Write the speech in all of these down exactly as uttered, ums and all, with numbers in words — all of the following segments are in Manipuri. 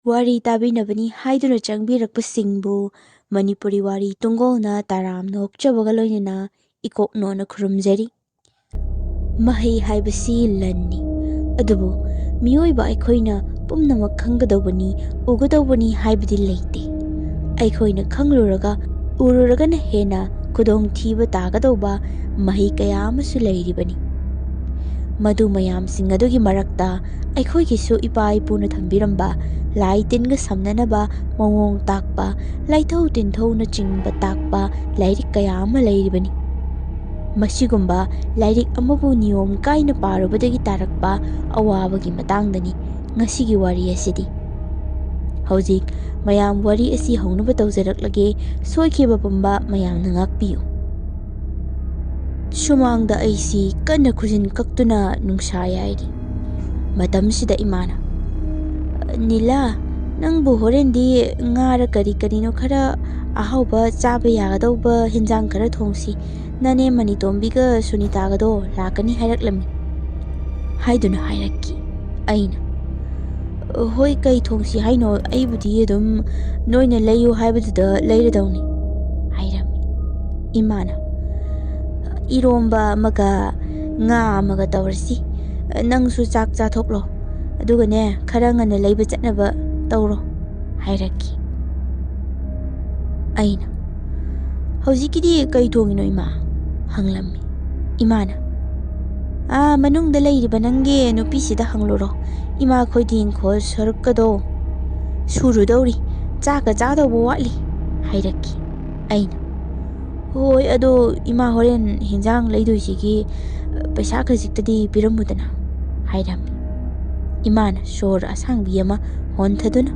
ꯋꯥꯔꯤ ꯇꯥꯕꯤꯅꯕꯅꯤ ꯍꯥꯏꯗꯨꯅ ꯆꯪꯕꯤꯔꯛꯄꯁꯤꯡꯕꯨ ꯃꯅꯤꯄꯨꯔꯤ ꯋꯥꯔꯤ ꯇꯨꯡꯒꯣꯜꯅ ꯇꯔꯥꯝꯅ ꯑꯣꯛꯆꯕꯒ ꯂꯣꯏꯅꯅ ꯏꯀꯣꯛꯅꯣꯅ ꯈꯨꯔꯨꯝꯖꯔꯤ꯫ ꯃꯍꯩ ꯍꯥꯏꯕꯁꯤ ꯂꯟꯅꯤ, ꯑꯗꯨꯕꯨ ꯃꯤꯑꯣꯏꯕ ꯑꯩꯈꯣꯏꯅ ꯄꯨꯝꯅꯃꯛ ꯈꯪꯒꯗꯧꯕꯅꯤ, ꯎꯒꯗꯧꯕꯅꯤ ꯍꯥꯏꯕꯗꯤ ꯂꯩꯇꯦ꯫ ꯑꯩꯈꯣꯏꯅ ꯈꯪꯂꯨꯔꯒ ꯎꯔꯨꯔꯒꯅ ꯍꯦꯟꯅ ꯈꯨꯗꯣꯡꯊꯤꯕ ꯇꯥꯒꯗꯧꯕ ꯃꯍꯩ ꯀꯌꯥ ꯑꯃꯁꯨ ꯂꯩꯔꯤꯕꯅꯤ꯫ ꯃꯗꯨ ꯃꯌꯥꯝꯁꯤꯡ ꯑꯗꯨꯒꯤ ꯃꯔꯛꯇ ꯑꯩꯈꯣꯏꯒꯤꯁꯨ ꯏꯄꯥ ꯏꯄꯨꯅ ꯊꯝꯕꯤꯔꯝꯕ ꯂꯥꯏ ꯇꯤꯟꯒ ꯁꯝꯅꯅꯕ ꯃꯑꯣꯡ ꯇꯥꯛꯄ, ꯂꯥꯏꯊꯧ ꯇꯤꯟꯊꯧꯅꯆꯤꯡꯕ ꯇꯥꯛꯄ ꯂꯥꯏꯔꯤꯛ ꯀꯌꯥ ꯑꯃ ꯂꯩꯔꯤꯕꯅꯤ꯫ ꯃꯁꯤꯒꯨꯝꯕ ꯂꯥꯏꯔꯤꯛ ꯑꯃꯕꯨ ꯅꯤꯌꯣꯝ ꯀꯥꯏꯅ ꯄꯥꯔꯨꯕꯗꯒꯤ ꯇꯥꯔꯛꯄ ꯑꯋꯥꯕꯒꯤ ꯃꯇꯥꯡꯗꯅꯤ ꯉꯁꯤꯒꯤ ꯋꯥꯔꯤ ꯑꯁꯤꯗꯤ꯫ ꯍꯧꯖꯤꯛ ꯃꯌꯥꯝ ꯋꯥꯔꯤ ꯑꯁꯤ ꯍꯧꯅꯕ ꯇꯧꯖꯔꯛꯂꯒꯦ, ꯁꯣꯏꯈꯤꯕ ꯄꯨꯝꯕ ꯃꯌꯥꯝꯅ ꯉꯥꯛꯄꯤꯌꯨ꯫ ꯁꯨꯃꯥꯡꯗ ꯑꯩꯁꯤ ꯀꯟꯅ ꯈꯨꯖꯤꯟ ꯀꯛꯇꯨꯅ ꯅꯨꯡꯁꯥ ꯌꯥꯏꯔꯤ꯫ ꯃꯇꯝꯁꯤꯗ ꯏꯃꯥꯅ, "ꯅꯤꯂꯥ, ꯅꯪꯕꯨ ꯍꯣꯔꯦꯟꯗꯤ ꯉꯥꯔ ꯀꯔꯤ ꯀꯔꯤꯅꯣ ꯈꯔ ꯑꯍꯥꯎꯕ ꯆꯥꯕ ꯌꯥꯒꯗꯧꯕ ꯍꯤꯟꯖꯥꯡ ꯈꯔ ꯊꯣꯡꯁꯤ꯫ ꯅꯅꯦ ꯃꯅꯤꯇꯣꯝꯕꯤꯒ ꯁꯨꯅꯤꯇꯥꯒꯗꯣ ꯂꯥꯛꯀꯅꯤ ꯍꯥꯏꯔꯛꯂꯝꯃꯤ" ꯍꯥꯏꯗꯨꯅ ꯍꯥꯏꯔꯛꯈꯤ꯫ ꯑꯩꯅ, "ꯍꯣꯏ, ꯀꯩ ꯊꯣꯡꯁꯤ ꯍꯥꯏꯅꯣ? ꯑꯩꯕꯨꯗꯤ ꯑꯗꯨꯝ ꯅꯣꯏꯅ ꯂꯩꯌꯨ ꯍꯥꯏꯕꯗꯨꯗ ꯂꯩꯔꯗꯧꯅꯤ" ꯍꯥꯏꯔꯝꯃꯤ꯫ ꯏꯃꯥꯅ, "ꯏꯔꯣꯝꯕ ꯑꯃꯒ ꯉꯥ ꯑꯃꯒ ꯇꯧꯔꯁꯤ꯫ ꯅꯪꯁꯨ ꯆꯥꯛ ꯆꯥꯊꯣꯛꯂꯣ꯫ ꯑꯗꯨꯒꯅꯦ, ꯈꯔ ꯉꯟꯅ ꯂꯩꯕ ꯆꯠꯅꯕ ꯇꯧꯔꯣ" ꯍꯥꯏꯔꯛꯈꯤ꯫ ꯑꯩꯅ, "ꯍꯧꯖꯤꯛꯀꯤꯗꯤ ꯀꯩ ꯊꯣꯡꯉꯤꯅꯣ, ꯏꯃꯥ?" ꯍꯪꯂꯝꯃꯤ꯫ ꯏꯃꯥꯅ, "ꯑꯥ, ꯃꯅꯨꯡꯗ ꯂꯩꯔꯤꯕ ꯅꯪꯒꯤ ꯅꯨꯄꯤꯁꯤꯗ ꯍꯪꯂꯨꯔꯣ꯫ ꯏꯃꯥ ꯈꯣꯏꯗꯤ ꯏꯪꯈꯣꯜ ꯁꯔꯨꯛꯀꯗꯣ ꯁꯨꯔꯨꯗꯧꯔꯤ, ꯆꯥꯛꯀ ꯆꯥꯗꯧꯕ ꯋꯥꯠꯂꯤ" ꯍꯥꯏꯔꯛꯈꯤ꯫ ꯑꯩꯅ, "ꯍꯣꯏ, ꯑꯗꯣ ꯏꯃꯥ ꯍꯣꯔꯦꯟ ꯍꯤꯟꯖꯥꯡ ꯂꯩꯗꯣꯏꯁꯤꯒꯤ ꯄꯩꯁꯥ ꯈꯖꯤꯛꯇꯗꯤ ꯄꯤꯔꯝꯃꯨꯗꯅ" ꯍꯥꯏꯔꯝꯃꯤ꯫ ꯏꯃꯥꯅ ꯁꯣꯔ ꯑꯁꯥꯡꯕꯤ ꯑꯃ ꯍꯣꯟꯊꯗꯨꯅ,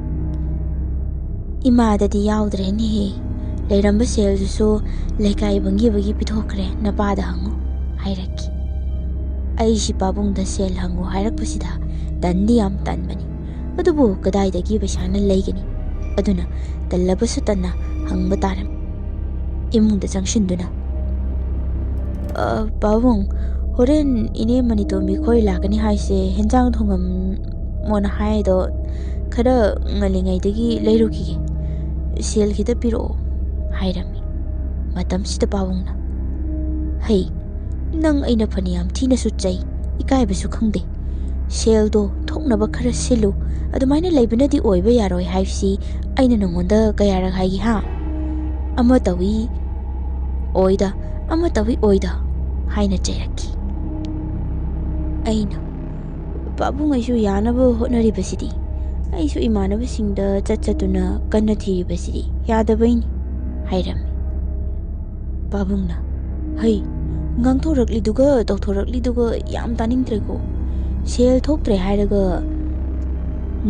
"ꯏꯃꯥꯗꯗꯤ ꯌꯥꯎꯗ꯭ꯔꯦꯅꯦꯍꯦ꯫ ꯂꯩꯔꯝꯕ ꯁꯦꯜꯗꯨꯁꯨ ꯂꯩꯀꯥꯏ ꯚꯪꯒꯤꯕꯒꯤ ꯄꯤꯊꯣꯛꯈ꯭ꯔꯦ, ꯅꯄꯥꯗ ꯍꯪꯉꯨ" ꯍꯥꯏꯔꯛꯈꯤ꯫ ꯑꯩꯁꯤ ꯄꯥꯕꯨꯡꯗ ꯁꯦꯜ ꯍꯪꯉꯨ ꯍꯥꯏꯔꯛꯄꯁꯤꯗ ꯇꯟꯗꯤ ꯌꯥꯝ ꯇꯟꯕꯅꯤ, ꯑꯗꯨꯕꯨ ꯀꯗꯥꯏꯗꯒꯤ ꯄꯩꯁꯥꯅ ꯂꯩꯒꯅꯤ? ꯑꯗꯨꯅ ꯇꯜꯂꯕꯁꯨ ꯇꯟꯅ ꯍꯪꯕ ꯇꯥꯔꯝꯃꯤ꯫ ꯏꯃꯨꯡꯗ ꯆꯪꯁꯤꯟꯗꯨꯅ, "ꯑ, ꯄꯥꯕꯨꯡ, ꯍꯣꯔꯦꯟ ꯏꯅꯦ ꯃꯅꯤꯇꯣꯝꯕꯤ ꯈꯣꯏ ꯂꯥꯛꯀꯅꯤ ꯍꯥꯏꯁꯦ, ꯍꯦꯟꯖꯥꯡ ꯊꯣꯡꯉꯝ-, ꯃꯣꯅ ꯍꯥꯏꯗꯣ ꯈꯔ ꯉꯜꯂꯤꯉꯩꯗꯒꯤ ꯂꯩꯔꯨꯈꯤꯒꯦ꯫ ꯁꯦꯜ ꯈꯤꯇ ꯄꯤꯔꯛꯑꯣ," ꯍꯥꯏꯔꯝꯃꯤ꯫ ꯃꯇꯝꯁꯤꯗ ꯄꯥꯕꯨꯡꯅ, "ꯍꯩ, ꯅꯪ ꯑꯩꯅ ꯐꯅꯌꯥꯝ ꯊꯤꯅꯁꯨ ꯆꯩ, ꯏꯀꯥꯏꯕꯁꯨ ꯈꯪꯗꯦ꯫ ꯁꯦꯜꯗꯣ ꯊꯣꯛꯅꯕ ꯈꯔ ꯁꯤꯜꯂꯨ꯫ ꯑꯗꯨꯃꯥꯏꯅ ꯂꯩꯕꯅꯗꯤ ꯑꯣꯏꯕ ꯌꯥꯔꯣꯏ ꯍꯥꯏꯕꯁꯤ ꯑꯩꯅ ꯅꯉꯣꯟꯗ ꯀꯌꯥꯔꯛ ꯍꯥꯏꯒꯦ, ꯍꯥ? ꯑꯃ ꯇꯧꯏ ꯑꯣꯏꯗ, ꯑꯃ ꯇꯧꯏ ꯑꯣꯏꯗ," ꯍꯥꯏꯅ ꯆꯩꯔꯛꯈꯤ꯫ ꯑꯩꯅ, "ꯄꯥꯕꯨꯡ, ꯑꯩꯁꯨ ꯌꯥꯅꯕ ꯍꯣꯠꯅꯔꯤꯕꯁꯤꯗꯤ, ꯑꯩꯁꯨ ꯏꯃꯥꯟꯅꯕꯁꯤꯡꯗ ꯆꯠ ꯆꯠꯇꯨꯅ ꯀꯟꯅ ꯊꯤꯔꯤꯕꯁꯤꯗꯤ ꯌꯥꯗꯕꯩꯅꯤ," ꯍꯥꯏꯔꯝꯃꯤ꯫ ꯄꯥꯕꯨꯡꯅ, "ꯍꯩ, ꯉꯥꯡꯊꯣꯔꯛꯂꯤꯗꯨꯒ ꯇꯧꯊꯣꯔꯛꯂꯤꯗꯨꯒ ꯌꯥꯝ ꯇꯥꯅꯤꯡꯗ꯭ꯔꯦꯀꯣ꯫ ꯁꯦꯜ ꯊꯣꯛꯇ꯭ꯔꯦ ꯍꯥꯏꯔꯒ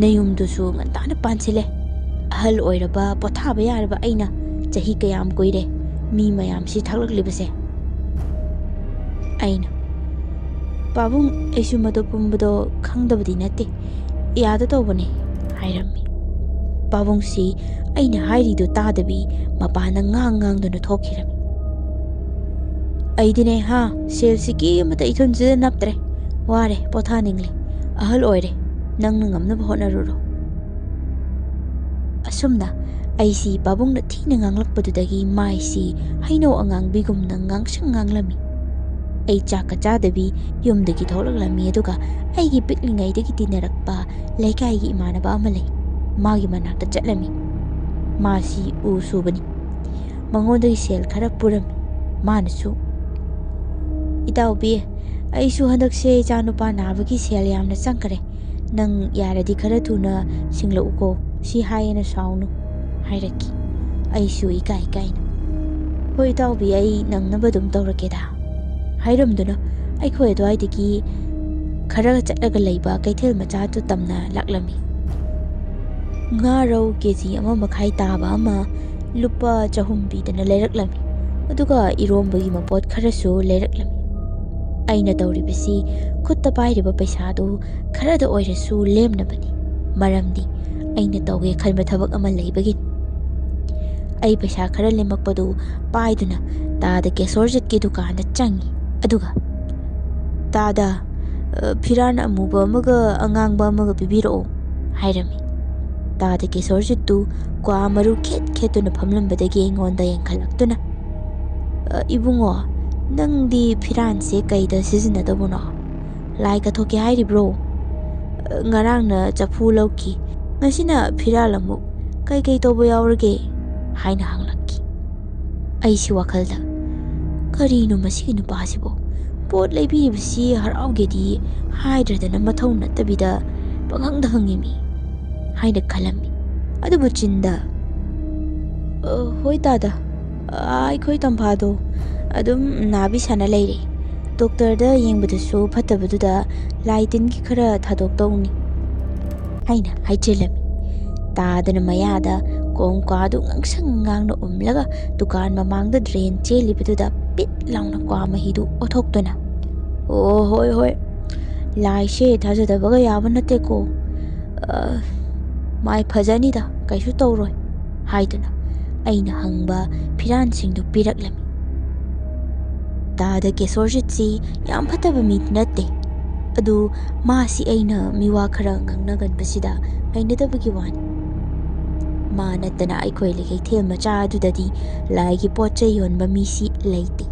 ꯅꯌꯨꯝꯗꯨꯁꯨ ꯉꯟꯇꯥꯅ ꯄꯥꯟꯁꯤꯜꯂꯦ꯫ ꯑꯍꯜ ꯑꯣꯏꯔꯕ, ꯄꯣꯊꯥꯕ ꯌꯥꯔꯕ ꯑꯩꯅ ꯆꯍꯤ ꯀꯌꯥꯝ ꯀꯨꯏꯔꯦ ꯃꯤ ꯃꯌꯥꯝꯁꯤ ꯊꯥꯛꯂꯛꯂꯤꯕꯁꯦ?" ꯑꯩꯅ, "ꯄꯥꯕꯨꯡ, ꯑꯩꯁꯨ ꯃꯗꯨ ꯄꯨꯝꯕꯗꯣ ꯈꯪꯗꯕꯗꯤ ꯅꯠꯇꯦ, ꯌꯥꯗ ꯇꯧꯕꯅꯦ," ꯍꯥꯏꯔꯝꯃꯤ꯫ ꯄꯥꯕꯨꯡꯁꯤ ꯑꯩꯅ ꯍꯥꯏꯔꯤꯗꯨ ꯇꯥꯗꯕꯤ ꯃꯄꯥꯟꯗ ꯉꯥꯡ ꯉꯥꯡꯗꯨꯅ ꯊꯣꯛꯈꯤꯔꯝꯃꯤ꯫ ꯑꯩꯗꯤꯅꯦ, ꯍꯥ, ꯁꯦꯜꯁꯤꯀꯤ ꯑꯃꯠꯇ ꯏꯊꯨꯟꯁꯤꯗ ꯅꯞꯇ꯭ꯔꯦ꯫ ꯋꯥꯔꯦ, ꯄꯣꯊꯥꯅꯤꯡꯂꯦ꯫ ꯑꯍꯜ ꯑꯣꯏꯔꯦ꯫ ꯅꯪꯅ ꯉꯝꯅꯕ ꯍꯣꯠꯅꯔꯨꯔꯣ꯫ ꯑꯁꯨꯝꯅ ꯑꯩꯁꯤ ꯄꯥꯕꯨꯡꯅ ꯊꯤꯅ ꯉꯥꯡꯂꯛꯄꯗꯨꯗꯒꯤ ꯃꯥꯏꯁꯤ ꯍꯩꯅꯧ ꯑꯉꯥꯡꯕꯤꯒꯨꯝꯅ ꯉꯥꯡꯁꯪ ꯉꯥꯡꯂꯝꯃꯤ꯫ ꯑꯩ ꯆꯥꯛꯀ ꯆꯥꯗꯕꯤ ꯌꯨꯝꯗꯒꯤ ꯊꯣꯛꯂꯛꯂꯝꯃꯤ, ꯑꯗꯨꯒ ꯑꯩꯒꯤ ꯄꯤꯛꯂꯤꯉꯩꯗꯒꯤ ꯇꯤꯟꯅꯔꯛꯄ ꯂꯩꯀꯥꯏꯒꯤ ꯏꯃꯥꯟꯅꯕ ꯑꯃ ꯂꯩ꯫ ꯃꯥꯒꯤ ꯃꯅꯥꯛꯇ ꯆꯠꯂꯝꯃꯤ꯫ ꯃꯥꯁꯤ ꯎ ꯁꯨꯕꯅꯤ꯫ ꯃꯉꯣꯟꯗꯒꯤ ꯁꯦꯜ ꯈꯔ ꯄꯨꯔꯝꯃꯤ꯫ ꯃꯥꯅꯁꯨ, "ꯏꯇꯥꯎꯕꯤ, ꯑꯩꯁꯨ ꯍꯟꯗꯛꯁꯦ ꯏꯆꯥꯅꯨꯄꯥ ꯅꯥꯕꯒꯤ ꯁꯦꯜ ꯌꯥꯝꯅ ꯆꯪꯈꯔꯦ꯫ ꯅꯪ ꯌꯥꯔꯗꯤ ꯈꯔ ꯊꯨꯅ ꯁꯤꯡꯂꯛꯎꯀꯣ, ꯁꯤ ꯍꯥꯏꯌꯦꯅ ꯁꯥꯎꯅꯨ," ꯍꯥꯏꯔꯛꯈꯤ꯫ ꯑꯩꯁꯨ ꯏꯀꯥꯏ ꯏꯀꯥꯏꯅ, "ꯍꯣꯏ ꯏꯇꯥꯎꯕꯤ, ꯑꯩ ꯅꯪꯅꯕ ꯑꯗꯨꯝ ꯇꯧꯔꯛꯀꯦꯗ," ꯍꯥꯏꯔꯝꯗꯨꯅ ꯑꯩꯈꯣꯏ ꯑꯗꯨꯋꯥꯏꯗꯒꯤ ꯈꯔ ꯆꯠꯂꯒ ꯂꯩꯕ ꯀꯩꯊꯦꯜ ꯃꯆꯥꯗꯨ ꯇꯝꯅ ꯂꯥꯛꯂꯝꯃꯤ꯫ ꯉꯥ ꯔꯧ ꯀꯦ ꯖꯤ ꯑꯃ ꯃꯈꯥꯏ ꯇꯥꯕ ꯑꯃ ꯂꯨꯄꯥ ꯆꯍꯨꯝ ꯄꯤꯗꯅ ꯂꯩꯔꯛꯂꯝꯃꯤ꯫ ꯑꯗꯨꯒ ꯏꯔꯣꯝꯕꯒꯤ ꯃꯄꯣꯠ ꯈꯔꯁꯨ ꯂꯩꯔꯛꯂꯝꯃꯤ꯫ ꯑꯩꯅ ꯇꯧꯔꯤꯕꯁꯤ ꯈꯨꯠꯇ ꯄꯥꯏꯔꯤꯕ ꯄꯩꯁꯥꯗꯨ ꯈꯔꯗ ꯑꯣꯏꯔꯁꯨ ꯂꯦꯝꯅꯕꯅꯤ꯫ ꯃꯔꯝꯗꯤ ꯑꯩꯅ ꯇꯧꯒꯦ ꯈꯟꯕ ꯊꯕꯛ ꯑꯃ ꯂꯩꯕꯒꯤꯅꯤ꯫ ꯑꯩ ꯄꯩꯁꯥ ꯈꯔ ꯂꯦꯝꯃꯛꯄꯗꯨ ꯄꯥꯏꯗꯨꯅ ꯇꯥꯗ ꯀꯦꯁꯣꯔꯖꯤꯠꯀꯤ ꯗꯨꯀꯥꯟꯗ ꯆꯪꯉꯤ꯫ ꯑꯗꯨꯒ, "ꯇꯥꯗ, "ꯑ, ꯐꯤꯔꯥꯟ ꯑꯃꯨꯕ ꯑꯃꯒ ꯑꯉꯥꯡꯕ ꯑꯃꯒ ꯄꯤꯕꯤꯔꯛꯑꯣ," ꯍꯥꯏꯔꯝꯃꯤ꯫ ꯇꯥꯗ ꯀꯦꯁꯣꯔꯖꯤꯠꯇꯨ ꯀ꯭ꯋꯥ ꯃꯔꯨ ꯈꯦꯠ ꯈꯦꯠꯇꯨꯅ ꯐꯝꯂꯝꯕꯗꯒꯤ ꯑꯩꯉꯣꯟꯗ ꯌꯦꯡꯈꯠꯂꯛꯇꯨꯅ, "ꯑ, ꯏꯕꯨꯡꯉꯣ, ꯅꯪꯗꯤ ꯐꯤꯔꯥꯟꯁꯦ ꯀꯩꯗ ꯁꯤꯖꯤꯟꯅꯗꯧꯕꯅꯣ? ꯂꯥꯏ ꯀꯠꯊꯣꯛꯀꯦ ꯍꯥꯏꯔꯤꯕ꯭ꯔꯣ? ꯑ, ꯉꯔꯥꯡꯅ ꯆꯐꯨ ꯂꯧꯈꯤ, ꯉꯁꯤꯅ ꯐꯤꯔꯥꯜ ꯑꯃꯨꯛ꯫ ꯀꯩꯀꯩ ꯇꯧꯕ ꯌꯥꯎꯔꯒꯦ?" ꯍꯥꯏꯅ ꯍꯪꯂꯛꯈꯤ꯫ ꯑꯩꯁꯤ ꯋꯥꯈꯜꯗ, "ꯀꯔꯤꯅꯣ ꯃꯁꯤꯒꯤ ꯅꯨꯄꯥꯁꯤꯕꯣ? ꯄꯣꯠ ꯂꯩꯕꯤꯔꯤꯕꯁꯤ ꯍꯔꯥꯎꯒꯦꯗꯤ ꯍꯥꯏꯗ꯭ꯔꯗꯅ ꯃꯊꯧ ꯅꯠꯇꯕꯤꯗ ꯄꯪꯍꯪꯗ ꯍꯪꯉꯤꯃꯤ" ꯍꯥꯏꯅ ꯈꯜꯂꯝꯃꯤ꯫ ꯑꯗꯨꯕꯨ ꯆꯤꯟꯗ, "ꯑ, ꯍꯣꯏ ꯇꯥꯗ, ꯑ, ꯑꯩꯈꯣꯏ ꯇꯝꯐꯥꯗꯣ ꯑꯗꯨꯝ ꯅꯥꯕꯤ ꯁꯥꯟꯅ ꯂꯩꯔꯦ꯫ ꯗꯣꯛꯇꯔꯗ ꯌꯦꯡꯕꯗꯁꯨ ꯐꯠꯇꯕꯗꯨꯗ ꯂꯥꯏ ꯇꯤꯟꯒꯤ ꯈꯔ ꯊꯥꯗꯣꯛꯇꯧꯅꯤ" ꯍꯥꯏꯅ ꯍꯥꯏꯖꯤꯜꯂꯝꯃꯤ꯫ ꯇꯥꯗꯅ ꯃꯌꯥꯗ ꯀꯣꯡꯀꯥꯗꯨ ꯉꯥꯡꯁꯪ ꯉꯥꯡꯅ ꯎꯝꯂꯒ ꯗꯨꯀꯥꯟ ꯃꯃꯥꯡꯗ ꯗ꯭ꯔꯦꯟ ꯆꯦꯜꯂꯤꯕꯗꯨꯗ ꯄꯤꯠ ꯂꯥꯎꯅ ꯀ꯭ꯋꯥ ꯃꯍꯤꯗꯨ ꯑꯣꯊꯣꯛꯇꯨꯅ, "ꯑꯣ, ꯍꯣꯏ, ꯍꯣꯏ, ꯂꯥꯏꯁꯦ ꯊꯥꯖꯗꯕꯒ ꯌꯥꯕ ꯅꯠꯇꯦꯀꯣ꯫ ꯑ, ꯃꯥꯏ ꯐꯖꯅꯤꯗ, ꯀꯩꯁꯨ ꯇꯧꯔꯣꯏ" ꯍꯥꯏꯗꯨꯅ ꯑꯩꯅ ꯍꯪꯕ ꯐꯤꯔꯥꯟꯁꯤꯡꯗꯨ ꯄꯤꯔꯛꯂꯝꯃꯤ꯫ ꯇꯥꯗ ꯀꯦꯁꯣꯔꯖꯤꯠꯁꯤ ꯌꯥꯝ ꯐꯠꯇꯕ ꯃꯤꯗꯤ ꯅꯠꯇꯦ, ꯑꯗꯨ ꯃꯥꯁꯤ ꯑꯩꯅ ꯃꯤꯋꯥ ꯈꯔ ꯉꯥꯡꯅꯒꯟꯕꯁꯤꯗ ꯍꯩꯅꯗꯕꯒꯤ ꯋꯥꯅꯤ꯫ ꯃꯥ ꯅꯠꯇꯅ ꯑꯩꯈꯣꯏ ꯂꯩꯀꯩꯊꯦꯜ ꯃꯆꯥ ꯑꯗꯨꯗꯗꯤ ꯂꯥꯏꯒꯤ ꯄꯣꯠ ꯆꯩ ꯌꯣꯟꯕ ꯃꯤꯁꯤ ꯂꯩꯇꯦ꯫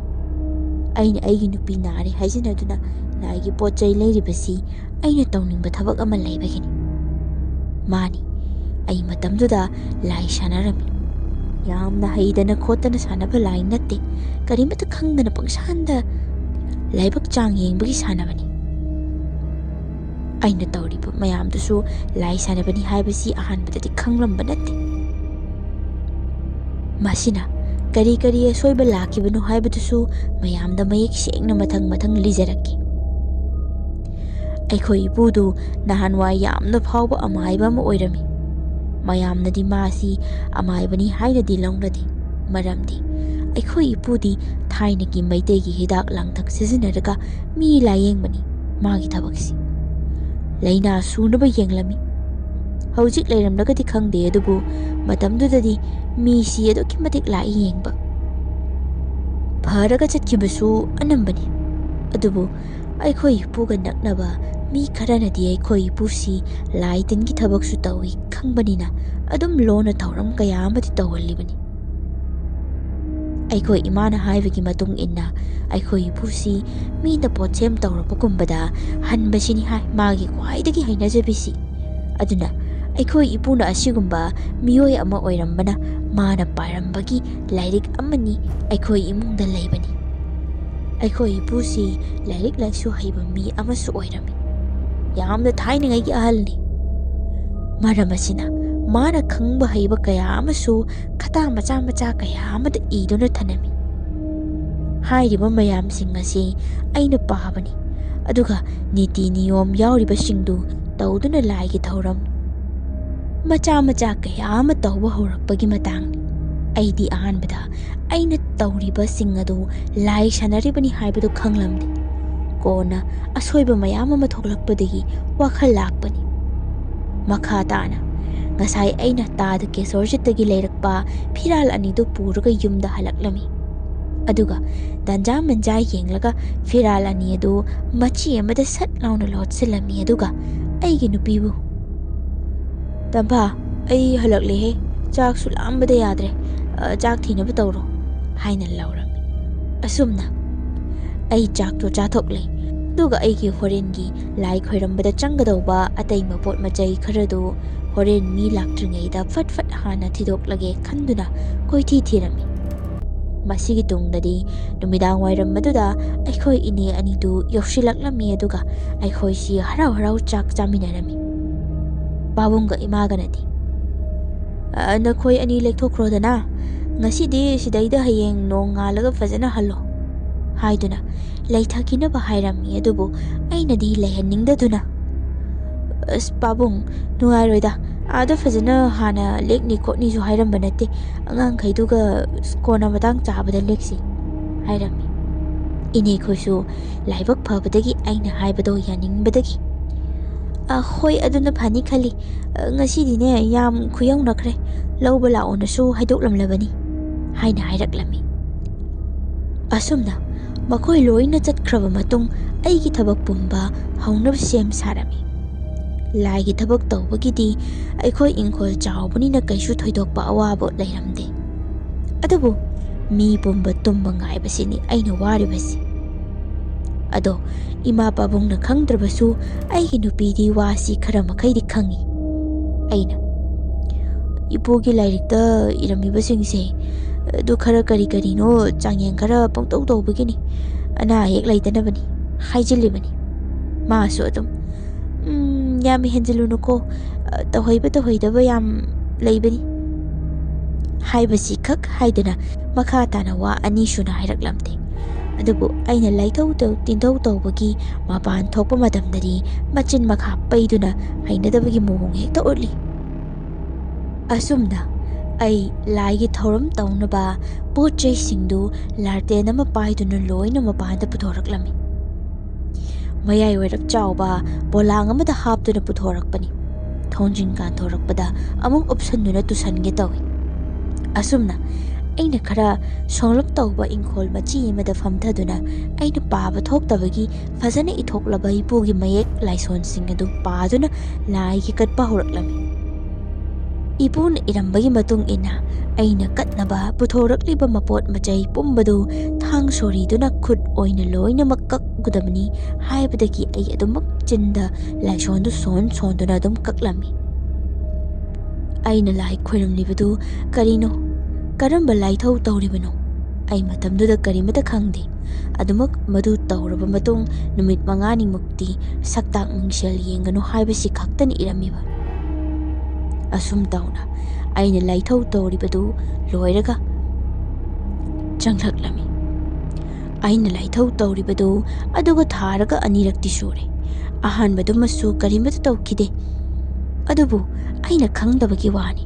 ꯑꯩꯅ ꯑꯩꯒꯤ ꯅꯨꯄꯤ ꯅꯥꯔꯦ ꯍꯥꯏꯖꯤꯟꯅꯗꯨꯅ ꯂꯥꯏꯒꯤ ꯄꯣꯠ ꯆꯩ ꯂꯩꯔꯤꯕꯁꯤ ꯑꯩꯅ ꯇꯧꯅꯤꯡꯕ ꯊꯕꯛ ꯑꯃ ꯂꯩꯕꯒꯤꯅꯤ꯫ ꯃꯥꯅꯤ, ꯑꯩ ꯃꯇꯝꯗꯨꯗ ꯂꯥꯏ ꯁꯥꯟꯅꯔꯝꯃꯤ꯫ ꯌꯥꯝꯅ ꯍꯩꯗꯅ ꯈꯣꯠꯇꯅ ꯁꯥꯟꯅꯕ ꯂꯥꯏ ꯅꯠꯇꯦ, ꯀꯔꯤꯃꯠꯇ ꯈꯪꯗꯅ ꯄꯪꯁꯥꯟꯗ ꯂꯥꯏꯕꯛ ꯆꯥꯡ ꯌꯦꯡꯕꯒꯤ ꯁꯥꯟꯅꯕꯅꯤ꯫ ꯑꯩꯅ ꯇꯧꯔꯤꯕ ꯃꯌꯥꯝꯗꯨꯁꯨ ꯂꯥꯏ ꯁꯥꯟꯅꯕꯅꯤ ꯍꯥꯏꯕꯁꯤ ꯑꯍꯥꯟꯕꯗꯗꯤ ꯈꯪꯂꯝꯕ ꯅꯠꯇꯦ꯫ ꯃꯁꯤꯅ ꯀꯔꯤ ꯀꯔꯤ ꯑꯁꯣꯏꯕ ꯂꯥꯛꯈꯤꯕꯅꯣ ꯍꯥꯏꯕꯗꯨꯁꯨ ꯃꯌꯥꯝꯗ ꯃꯌꯦꯛ ꯁꯦꯡꯅ ꯃꯊꯪ ꯃꯊꯪ ꯂꯤꯖꯔꯛꯀꯦ꯫ ꯑꯩꯈꯣꯏ ꯏꯄꯨꯗꯨ ꯅꯍꯥꯟꯋꯥꯏ ꯌꯥꯝꯅ ꯐꯥꯎꯕ ꯑꯃꯥꯏꯕ ꯑꯃ ꯑꯣꯏꯔꯝꯃꯤ꯫ ꯃꯌꯥꯝꯅꯗꯤ ꯃꯥꯁꯤ ꯑꯃꯥꯏꯕꯅꯤ ꯍꯥꯏꯅꯗꯤ ꯂꯧꯅꯗꯦ, ꯃꯔꯝꯗꯤ ꯑꯩꯈꯣꯏ ꯏꯄꯨꯗꯤ ꯊꯥꯏꯅꯒꯤ ꯃꯩꯇꯩꯒꯤ ꯍꯤꯗꯥꯛ ꯂꯥꯡꯊꯛ ꯁꯤꯖꯤꯟꯅꯔꯒ ꯃꯤ ꯂꯥꯌꯦꯡꯕꯅꯤ꯫ ꯃꯥꯒꯤ ꯊꯕꯛꯁꯤ ꯂꯥꯏꯅꯥ ꯁꯨꯅꯕ ꯌꯦꯡꯂꯝꯃꯤ꯫ ꯍꯧꯖꯤꯛ ꯂꯩꯔꯝꯂꯒꯗꯤ ꯈꯪꯗꯦ, ꯑꯗꯨꯕꯨ ꯃꯇꯝꯗꯨꯗꯗꯤ ꯃꯤꯁꯤ ꯑꯗꯨꯛꯀꯤ ꯃꯇꯤꯛ ꯂꯥꯛꯏ ꯌꯦꯡꯕ꯫ ꯐꯔꯒ ꯆꯠꯈꯤꯕꯁꯨ ꯑꯅꯝꯕꯅꯤ꯫ ꯑꯗꯨꯕꯨ ꯑꯩꯈꯣꯏ ꯏꯄꯨꯒ ꯅꯛꯅꯕ ꯃꯤ ꯈꯔꯅꯗꯤ ꯑꯩꯈꯣꯏ ꯏꯄꯨꯁꯤ ꯂꯥꯏ ꯇꯤꯟꯒꯤ ꯊꯕꯛꯁꯨ ꯇꯧꯏ ꯈꯪꯕꯅꯤꯅ ꯑꯗꯨꯝ ꯂꯣꯟꯅ ꯊꯧꯔꯝ ꯀꯌꯥ ꯑꯃꯗꯤ ꯇꯧꯍꯜꯂꯤꯕꯅꯤ꯫ ꯑꯩꯈꯣꯏ ꯏꯃꯥꯅ ꯍꯥꯏꯕꯒꯤ ꯃꯇꯨꯡ ꯏꯟꯅ ꯑꯩꯈꯣꯏ ꯏꯄꯨꯁꯤ ꯃꯤꯅ ꯄꯣꯠꯁꯦꯝ ꯇꯧꯔꯛꯄꯒꯨꯝꯕꯗ ꯍꯟꯕꯁꯤꯅꯤ ꯍꯥꯏ ꯃꯥꯒꯤ ꯈ꯭ꯋꯥꯏꯗꯒꯤ ꯍꯩꯅꯖꯕꯤꯁꯤ꯫ ꯑꯗꯨꯅ ꯑꯩꯈꯣꯏ ꯏꯄꯨꯅ ꯑꯁꯤꯒꯨꯝꯕ ꯃꯤꯑꯣꯏ ꯑꯃ ꯑꯣꯏꯔꯝꯕꯅ ꯃꯥꯅ ꯄꯥꯔꯝꯕꯒꯤ ꯂꯥꯏꯔꯤꯛ ꯑꯃꯅꯤ ꯑꯩꯈꯣꯏ ꯏꯃꯨꯡꯗ ꯂꯩꯕꯅꯤ꯫ ꯑꯩꯈꯣꯏ ꯏꯄꯨꯁꯤ ꯂꯥꯏꯔꯤꯛ ꯂꯥꯏꯁꯨ ꯍꯩꯕ ꯃꯤ ꯑꯃꯁꯨ ꯑꯣꯏꯔꯝꯃꯤ꯫ ꯌꯥꯝꯅ ꯊꯥꯏꯅꯉꯩꯒꯤ ꯑꯍꯜꯅꯤ꯫ ꯃꯔꯝ ꯑꯁꯤꯅ ꯃꯥꯅ ꯈꯪꯕ ꯍꯩꯕ ꯀꯌꯥ ꯑꯃꯁꯨ ꯈꯇꯥ ꯃꯆꯥ ꯃꯆꯥ ꯀꯌꯥ ꯑꯃꯗ ꯏꯗꯨꯅ ꯊꯅꯝꯃꯤ꯫ ꯍꯥꯏꯔꯤꯕ ꯃꯌꯥꯝꯁꯤꯡ ꯑꯁꯤ ꯑꯩꯅ ꯄꯥꯕꯅꯤ, ꯑꯗꯨꯒ ꯅꯤꯇꯤ ꯅꯤꯌꯣꯝ ꯌꯥꯎꯔꯤꯕꯁꯤꯡꯗꯨ ꯇꯧꯗꯨꯅ ꯂꯥꯏꯒꯤ ꯊꯧꯔꯝ ꯃꯆꯥ ꯃꯆꯥ ꯀꯌꯥ ꯑꯃ ꯇꯧꯕ ꯍꯧꯔꯛꯄꯒꯤ ꯃꯇꯥꯡꯅꯤ꯫ ꯑꯩꯗꯤ ꯑꯍꯥꯟꯕꯗ ꯑꯩꯅ ꯇꯧꯔꯤꯕꯁꯤꯡ ꯑꯗꯨ ꯂꯥꯏ ꯁꯥꯟꯅꯔꯤꯕꯅꯤ ꯍꯥꯏꯕꯗꯨ ꯈꯪꯂꯝꯗꯦ꯫ ꯀꯣꯟꯅ ꯑꯁꯣꯏꯕ ꯃꯌꯥꯝ ꯑꯃ ꯊꯣꯛꯂꯛꯄꯗꯒꯤ ꯋꯥꯈꯜ ꯂꯥꯛꯄꯅꯤ꯫ ꯃꯈꯥ ꯇꯥꯅ ꯉꯁꯥꯏ ꯑꯩꯅ ꯇꯥꯗ ꯀꯦꯁꯣꯔꯖꯤꯠꯇꯒꯤ ꯂꯩꯔꯛꯄ ꯐꯤꯔꯥꯜ ꯑꯅꯤꯗꯨ ꯄꯨꯔꯒ ꯌꯨꯝꯗ ꯍꯜꯂꯛꯂꯝꯃꯤ꯫ ꯑꯗꯨꯒ ꯇꯟꯖꯥ ꯃꯟꯖꯥ ꯌꯦꯡꯂꯒ ꯐꯤꯔꯥꯜ ꯑꯅꯤ ꯑꯗꯨ ꯃꯆꯤ ꯑꯃꯗ ꯁꯠ ꯂꯥꯎꯅ ꯂꯣꯠꯁꯤꯜꯂꯝꯃꯤ꯫ ꯑꯗꯨꯒ ꯑꯩꯒꯤ ꯅꯨꯄꯤꯕꯨ, "ꯇꯝꯐꯥ, ꯑꯩ ꯍꯜꯂꯛꯂꯦꯍꯦ, ꯆꯥꯛꯁꯨ ꯂꯥꯝꯕꯗ ꯌꯥꯗ꯭ꯔꯦ, ꯑ, ꯆꯥꯛ ꯊꯤꯅꯕ ꯇꯧꯔꯣ," ꯍꯥꯏꯅ ꯂꯥꯎꯔꯝꯃꯤ꯫ ꯑꯁꯨꯝꯅ ꯑꯩ ꯆꯥꯛꯇꯣ ꯆꯥꯊꯣꯛꯂꯦ, ꯑꯗꯨꯒ ꯑꯩꯒꯤ ꯍꯣꯔꯦꯟꯒꯤ ꯂꯥꯏ ꯈꯣꯏꯔꯝꯕꯗ ꯆꯪꯒꯗꯧꯕ ꯑꯇꯩ ꯃꯄꯣꯠ ꯃꯆꯩ ꯈꯔꯗꯨ ꯍꯣꯔꯦꯟ ꯃꯤ ꯂꯥꯛꯇ꯭ꯔꯤꯉꯩꯗ ꯐꯠ ꯐꯠ ꯍꯥꯟꯅ ꯊꯤꯗꯣꯛꯂꯒꯦ ꯈꯟꯗꯨꯅ ꯀꯣꯏꯊꯤ ꯊꯤꯔꯝꯃꯤ꯫ ꯃꯁꯤꯒꯤ ꯇꯨꯡꯗꯗꯤ ꯅꯨꯃꯤꯗꯥꯡ ꯋꯥꯏꯔꯝ ꯑꯗꯨꯗ ꯑꯩꯈꯣꯏ ꯏꯅꯦ ꯑꯅꯤꯗꯨ ꯌꯧꯁꯤꯜꯂꯛꯂꯝꯃꯤ, ꯑꯗꯨꯒ ꯑꯩꯈꯣꯏꯁꯤ ꯍꯔꯥꯎ ꯍꯔꯥꯎ ꯆꯥꯛ ꯆꯥꯃꯤꯟꯅꯔꯝꯃꯤ꯫ ꯄꯥꯕꯨꯡꯒ ꯏꯃꯥꯒꯅꯗꯤ, "ꯑ, ꯅꯈꯣꯏ ꯑꯅꯤ ꯂꯦꯛꯊꯣꯛꯈ꯭ꯔꯣꯗꯅ, ꯉꯁꯤꯗꯤ ꯁꯤꯗꯩꯗ ꯍꯌꯦꯡ ꯅꯣꯡ ꯉꯥꯜꯂꯒ ꯐꯖꯅ ꯍꯜꯂꯣ," ꯍꯥꯏꯗꯨꯅ ꯂꯩꯊꯈꯤꯅꯕ ꯍꯥꯏꯔꯝꯃꯤ꯫ ꯑꯗꯨꯕꯨ ꯑꯩꯅꯗꯤ ꯂꯩꯍꯟꯅꯤꯡꯗꯗꯨꯅ, "ꯑꯁ ꯄꯥꯕꯨꯡ, ꯅꯨꯡꯉꯥꯏꯔꯣꯏꯗ, ꯑꯥꯗ ꯐꯖꯅ ꯍꯥꯟꯅ ꯂꯦꯛꯅꯤ ꯈꯣꯠꯅꯤꯁꯨ ꯍꯥꯏꯔꯝꯕ ꯅꯠꯇꯦ, ꯑꯉꯥꯡꯈꯩꯗꯨꯒ ꯀꯣꯟꯅ ꯃꯇꯥꯡ ꯆꯥꯕꯗ ꯂꯦꯛꯁꯤ," ꯍꯥꯏꯔꯝꯃꯤ꯫ ꯏꯅꯦꯈꯣꯏꯁꯨ ꯂꯥꯏꯕꯛ ꯐꯕꯗꯒꯤ ꯑꯩꯅ ꯍꯥꯏꯕꯗꯣ ꯌꯥꯅꯤꯡꯕꯗꯒꯤ, "ꯑ, ꯍꯣꯏ, ꯑꯗꯨꯅ ꯐꯅꯤ ꯈꯜꯂꯤ꯫ ꯑ, ꯉꯁꯤꯗꯤꯅꯦ ꯌꯥꯝ ꯈꯨꯌꯧꯅꯈ꯭ꯔꯦ, ꯂꯧꯕ ꯂꯥꯛꯑꯣꯅꯁꯨ ꯍꯥꯏꯗꯣꯛꯂꯝꯂꯕꯅꯤ," ꯍꯥꯏꯅ ꯍꯥꯏꯔꯛꯂꯝꯃꯤ꯫ ꯑꯁꯨꯝꯅ ꯃꯈꯣꯏ ꯂꯣꯏꯅ ꯆꯠꯈ꯭ꯔꯕ ꯃꯇꯨꯡ ꯑꯩꯒꯤ ꯊꯕꯛ ꯄꯨꯝꯕ ꯍꯧꯅꯕ ꯁꯦꯝ ꯁꯥꯔꯝꯃꯤ꯫ ꯂꯥꯏꯒꯤ ꯊꯕꯛ ꯇꯧꯕꯒꯤꯗꯤ ꯑꯩꯈꯣꯏ ꯏꯪꯈꯣꯜ ꯆꯥꯎꯕꯅꯤꯅ ꯀꯩꯁꯨ ꯊꯣꯏꯗꯣꯛꯄ ꯑꯋꯥꯕ ꯂꯩꯔꯝꯗꯦ꯫ ꯑꯗꯨꯕꯨ ꯃꯤ ꯄꯨꯝꯕ ꯇꯨꯝꯕ ꯉꯥꯏꯕꯁꯤꯅꯤ ꯑꯩꯅ ꯋꯥꯔꯤꯕꯁꯤ꯫ ꯑꯗꯣ ꯏꯃꯥ ꯄꯥꯕꯨꯡꯅ ꯈꯪꯗ꯭ꯔꯕꯁꯨ ꯑꯩꯒꯤ ꯅꯨꯄꯤꯗꯤ ꯋꯥꯁꯤ ꯈꯔ ꯃꯈꯩꯗꯤ ꯈꯪꯏ꯫ ꯑꯩꯅ, "ꯏꯄꯨꯒꯤ ꯂꯥꯏꯔꯤꯛꯇ ꯏꯔꯝꯃꯤꯕꯁꯤꯡꯁꯦ ꯑꯗꯨ ꯈꯔ ꯀꯔꯤ ꯀꯔꯤꯅꯣ ꯆꯥꯡꯌꯦꯡ ꯈꯔ ꯄꯪꯇꯧ ꯇꯧꯕꯒꯤꯅꯤ, ꯑꯅꯥ ꯑꯌꯦꯛ ꯂꯩꯇꯅꯕꯅꯤ" ꯍꯥꯏꯖꯤꯜꯂꯤꯕꯅꯤ꯫ ꯃꯥꯁꯨ ꯑꯗꯨꯝ, "ꯎꯝ, ꯌꯥꯝ ꯍꯦꯟꯖꯤꯜꯂꯨꯅꯨꯀꯣ, ꯇꯧꯍꯩꯕ ꯇꯧꯍꯩꯗꯕ ꯌꯥꯝ ꯂꯩꯕꯅꯤ" ꯍꯥꯏꯕꯁꯤ ꯈꯛ ꯍꯥꯏꯗꯨꯅ ꯃꯈꯥ ꯇꯥꯅ ꯋꯥ ꯑꯅꯤ ꯁꯨꯅ ꯍꯥꯏꯔꯛꯂꯝꯗꯦ꯫ ꯑꯗꯨꯕꯨ ꯑꯩꯅ ꯂꯥꯏꯊꯧ ꯇꯧ-, ꯇꯤꯟꯊꯧ ꯇꯧꯕꯒꯤ ꯃꯄꯥꯟ ꯊꯣꯛꯄ ꯃꯇꯝꯗꯗꯤ ꯃꯆꯤꯟ ꯃꯈꯥ ꯄꯩꯗꯨꯅ ꯍꯩꯅꯗꯕꯒꯤ ꯃꯑꯣꯡ ꯍꯦꯛꯇ ꯎꯠꯂꯤ꯫ ꯑꯁꯨꯝꯅ ꯑꯩ ꯂꯥꯏꯒꯤ ꯊꯧꯔꯝ ꯇꯧꯅꯕ ꯄꯣꯠ ꯆꯩꯁꯤꯡꯗꯨ ꯂꯥꯔꯇꯦꯟ ꯑꯃ ꯄꯥꯏꯗꯨꯅ ꯂꯣꯏꯅ ꯃꯄꯥꯟꯗ ꯄꯨꯊꯣꯔꯛꯂꯝꯃꯤ꯫ ꯃꯌꯥꯏ ꯑꯣꯏꯔꯞ ꯆꯥꯎꯕ ꯄꯣꯂꯥꯡ ꯑꯃꯗ ꯍꯥꯞꯇꯨꯅ ꯄꯨꯊꯣꯔꯛꯄꯅꯤ꯫ ꯊꯣꯡꯖꯤꯟ ꯀꯥꯟꯊꯣꯔꯛꯄꯗ ꯑꯃꯨꯛ ꯎꯞꯁꯟꯗꯨꯅ ꯇꯨꯁꯟꯒꯦ ꯇꯧꯏ꯫ ꯑꯁꯨꯝꯅ ꯑꯩꯅ ꯈꯔ ꯁꯣꯡꯂꯞ ꯇꯧꯕ ꯏꯪꯈꯣꯜ ꯃꯆꯤ ꯑꯃꯗ ꯐꯝꯊꯗꯨꯅ ꯑꯩꯅ ꯄꯥꯕ ꯊꯣꯛꯇꯕꯒꯤ ꯐꯖꯅ ꯏꯊꯣꯛꯂꯕ ꯏꯄꯨꯒꯤ ꯃꯌꯦꯛ ꯂꯥꯏꯁꯣꯟꯁꯤꯡ ꯑꯗꯨ ꯄꯥꯗꯨꯅ ꯂꯥꯏꯒꯤ ꯀꯠꯄ ꯍꯧꯔꯛꯂꯝꯃꯤ꯫ ꯏꯄꯨꯅ ꯏꯔꯝꯕꯒꯤ ꯃꯇꯨꯡ ꯏꯟꯅ ꯑꯩꯅ ꯀꯠꯅꯕ ꯄꯨꯊꯣꯔꯛꯂꯤꯕ ꯃꯄꯣꯠ ꯃꯆꯩ ꯄꯨꯝꯕꯗꯨ ꯊꯥꯡ ꯁꯣꯔꯤꯗꯨꯅ ꯈꯨꯠ ꯑꯣꯏꯅ ꯂꯣꯏꯅꯃꯛ ꯀꯛꯀꯗꯕꯅꯤ ꯍꯥꯏꯕꯗꯒꯤ ꯑꯩ ꯑꯗꯨꯃꯛ ꯆꯤꯟꯗ ꯂꯥꯏꯁꯣꯟꯗꯨ ꯁꯣꯟ ꯁꯣꯟꯗꯨꯅ ꯑꯗꯨꯝ ꯀꯛꯂꯝꯃꯤ꯫ ꯑꯩꯅ ꯂꯥꯏ ꯈꯣꯏꯔꯝꯂꯤꯕꯗꯨ ꯀꯔꯤꯅꯣ, ꯀꯔꯝꯕ ꯂꯥꯏꯊꯧ ꯇꯧꯔꯤꯕꯅꯣ? ꯑꯩ ꯃꯇꯝꯗꯨꯗ ꯀꯔꯤꯃꯇ ꯈꯪꯗꯦ꯫ ꯑꯗꯨꯃꯛ ꯃꯗꯨ ꯇꯧꯔꯕ ꯃꯇꯨꯡ ꯅꯨꯃꯤꯠ ꯃꯉꯥꯅꯤꯃꯨꯛꯇꯤ ꯁꯛꯇꯥꯛ ꯃꯤꯡꯁꯦꯜ ꯌꯦꯡꯒꯅꯨ ꯍꯥꯏꯕꯁꯤ ꯈꯛꯇꯅꯤ ꯏꯔꯝꯃꯤꯕ꯫ ꯑꯁꯨꯝ ꯇꯧꯅ ꯑꯩꯅ ꯂꯥꯏꯊꯧ ꯇꯧꯔꯤꯕꯗꯨ ꯂꯣꯏꯔꯒ ꯆꯪꯂꯛꯂꯝꯃꯤ꯫ ꯑꯩꯅ ꯂꯥꯏꯊꯧ ꯇꯧꯔꯤꯕꯗꯨ ꯑꯗꯨꯒ ꯊꯥꯔꯒ ꯑꯅꯤꯔꯛꯇꯤ ꯁꯨꯔꯦ꯫ ꯑꯍꯥꯟꯕꯗꯨꯃꯁꯨ ꯀꯔꯤꯃꯇ ꯇꯧꯈꯤꯗꯦ꯫ ꯑꯗꯨꯕꯨ ꯑꯩꯅ ꯈꯪꯗꯕꯒꯤ ꯋꯥꯅꯤ꯫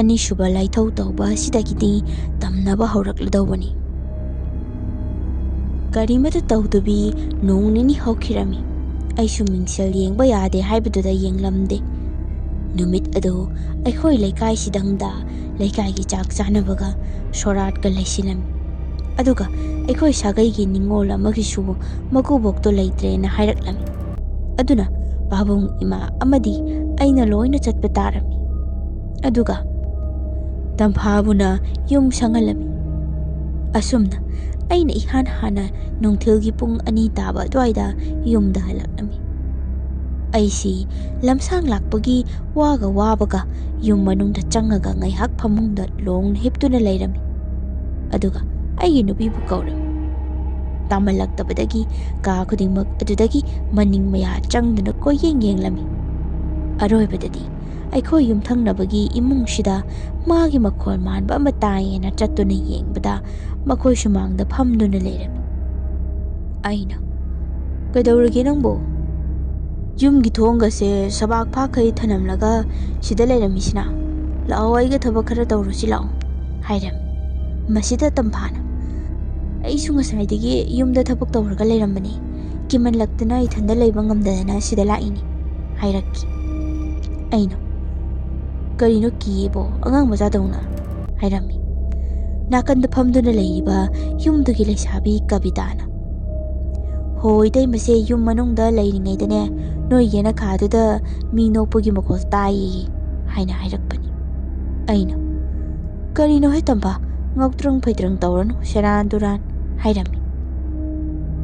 ꯑꯅꯤꯁꯨꯕ ꯂꯥꯏꯊꯧ ꯇꯧꯕ ꯑꯁꯤꯗꯒꯤꯗꯤ ꯇꯝꯅꯕ ꯍꯧꯔꯛꯂꯗꯧꯕꯅꯤ꯫ ꯀꯔꯤꯃꯇ ꯇꯧꯗꯕꯤ ꯅꯣꯡ ꯅꯤꯅꯤ ꯍꯧꯈꯤꯔꯝꯃꯤ꯫ ꯑꯩꯁꯨ ꯃꯤꯡꯁꯦꯜ ꯌꯦꯡꯕ ꯌꯥꯗꯦ ꯍꯥꯏꯕꯗꯨꯗ ꯌꯦꯡꯂꯝꯗꯦ꯫ ꯅꯨꯃꯤꯠ ꯑꯗꯨ ꯑꯩꯈꯣꯏ ꯂꯩꯀꯥꯏꯁꯤꯗꯪꯗ ꯂꯩꯀꯥꯏꯒꯤ ꯆꯥꯛ ꯆꯥꯅꯕꯒ ꯁꯣꯔꯥꯠꯀ ꯂꯩꯁꯤꯜꯂꯝꯃꯤ꯫ ꯑꯗꯨꯒ ꯑꯩꯈꯣꯏ ꯁꯥꯒꯩꯒꯤ ꯅꯤꯡꯉꯣꯜ ꯑꯃꯒꯤꯁꯨ ꯃꯀꯨꯕꯣꯛꯇꯣ ꯂꯩꯇ꯭ꯔꯦꯅ ꯍꯥꯏꯔꯛꯂꯝꯃꯤ꯫ ꯑꯗꯨꯅ ꯄꯥꯕꯨꯡ ꯏꯃꯥ ꯑꯃꯗꯤ ꯑꯩꯅ ꯂꯣꯏꯅ ꯆꯠꯄ ꯇꯥꯔꯝꯃꯤ꯫ ꯑꯗꯨꯒ ꯇꯝꯐꯥꯕꯨꯅ ꯌꯨꯝ ꯁꯪꯍꯜꯂꯝꯃꯤ꯫ ꯑꯁꯨꯝꯅ ꯑꯩꯅ ꯏꯍꯥꯟ ꯍꯥꯟꯅ ꯅꯨꯡꯊꯤꯜꯒꯤ ꯄꯨꯡ ꯑꯅꯤ ꯇꯥꯕ ꯑꯗꯨꯋꯥꯏꯗ ꯌꯨꯝꯗ ꯍꯜꯂꯛꯂꯝꯃꯤ꯫ ꯑꯩꯁꯤ ꯂꯝꯁꯥꯡ ꯂꯥꯛꯄꯒꯤ ꯋꯥꯒ ꯋꯥꯕꯒ ꯌꯨꯝ ꯃꯅꯨꯡꯗ ꯆꯪꯉꯒ ꯉꯥꯏꯍꯥꯛ ꯐꯃꯨꯡꯗ ꯂꯣꯡꯅ ꯍꯤꯞꯇꯨꯅ ꯂꯩꯔꯝꯃꯤ꯫ ꯑꯗꯨꯒ ꯑꯩꯒꯤ ꯅꯨꯄꯤꯕꯨ ꯀꯧꯔꯝꯃꯤ꯫ ꯇꯥꯃꯜꯂꯛꯇꯕꯗꯒꯤ ꯀꯥ ꯈꯨꯗꯤꯡꯃꯛ ꯑꯗꯨꯗꯒꯤ ꯃꯅꯤꯡ ꯃꯌꯥ ꯆꯪꯗꯨꯅ ꯀꯣꯏꯌꯦꯡ ꯌꯦꯡꯂꯝꯃꯤ꯫ ꯑꯔꯣꯏꯕꯗꯗꯤ ꯑꯩꯈꯣꯏ ꯌꯨꯝꯊꯪꯅꯕꯒꯤ ꯏꯃꯨꯡꯁꯤꯗ ꯃꯥꯒꯤ ꯃꯈꯣꯜ ꯃꯥꯟꯕ ꯑꯃ ꯇꯥꯏꯌꯦꯅ ꯆꯠꯇꯨꯅ ꯌꯦꯡꯕꯗ ꯃꯈꯣꯏ ꯁꯨꯃꯥꯡꯗ ꯐꯝꯗꯨꯅ ꯂꯩꯔꯝꯃꯤ꯫ ꯑꯩꯅ, "ꯀꯩꯗꯧꯔꯒꯦ ꯅꯪꯕꯨ? ꯌꯨꯝꯒꯤ ꯊꯣꯡꯒꯁꯦ ꯁꯕꯥꯛ ꯐꯥꯈꯩ ꯊꯅꯝꯂꯒ ꯁꯤꯗ ꯂꯩꯔꯝꯃꯤꯁꯤꯅ? ꯂꯥꯛꯑꯣ, ꯑꯩꯒ ꯊꯕꯛ ꯈꯔ ꯇꯧꯔꯨꯁꯤ ꯂꯥꯛꯑꯣ," ꯍꯥꯏꯔꯝꯃꯤ꯫ ꯃꯁꯤꯗ ꯇꯝꯐꯥꯅ, "ꯑꯩꯁꯨ ꯉꯁꯥꯏꯗꯒꯤ ꯌꯨꯝꯗ ꯊꯕꯛ ꯇꯧꯔꯒ ꯂꯩꯔꯝꯕꯅꯤ꯫ ꯀꯤꯃꯜꯂꯛꯇꯅ ꯏꯊꯟꯗ ꯂꯩꯕ ꯉꯝꯗꯗꯅ ꯁꯤꯗ ꯂꯥꯛꯏꯅꯤ," ꯍꯥꯏꯔꯛꯈꯤ꯫ ꯑꯩꯅ, "ꯀꯔꯤꯅꯣ ꯀꯤꯌꯦꯕꯣ, ꯑꯉꯥꯡ ꯃꯆꯥꯗꯧꯅ?" ꯍꯥꯏꯔꯝꯃꯤ꯫ ꯅꯥꯀꯟꯗ ꯐꯝꯗꯨꯅ ꯂꯩꯔꯤꯕ ꯌꯨꯝꯗꯨꯒꯤ ꯂꯩꯁꯥꯕꯤ ꯀꯕꯤꯇꯥꯅ, "ꯍꯣ, ꯏꯇꯩꯃꯁꯦ ꯌꯨꯝ ꯃꯅꯨꯡꯗ ꯂꯩꯔꯤꯉꯩꯗꯅꯦ, ꯅꯣꯏ ꯌꯦꯅꯈꯥꯗꯨꯗ ꯃꯤ ꯅꯣꯛꯄꯒꯤ ꯃꯈꯣꯜ ꯇꯥꯏꯌꯦ," ꯍꯥꯏꯅ ꯍꯥꯏꯔꯛꯄꯅꯤ꯫ ꯑꯩꯅ, "ꯀꯔꯤꯅꯣ ꯍꯦ ꯇꯝꯐꯥ, ꯉꯥꯎꯇ꯭ꯔꯪ ꯐꯩꯇ꯭ꯔꯪ ꯇꯧꯔꯅꯨ, ꯁꯦꯔꯥꯟ ꯇꯨꯔꯥꯟ," ꯍꯥꯏꯔꯝꯃꯤ꯫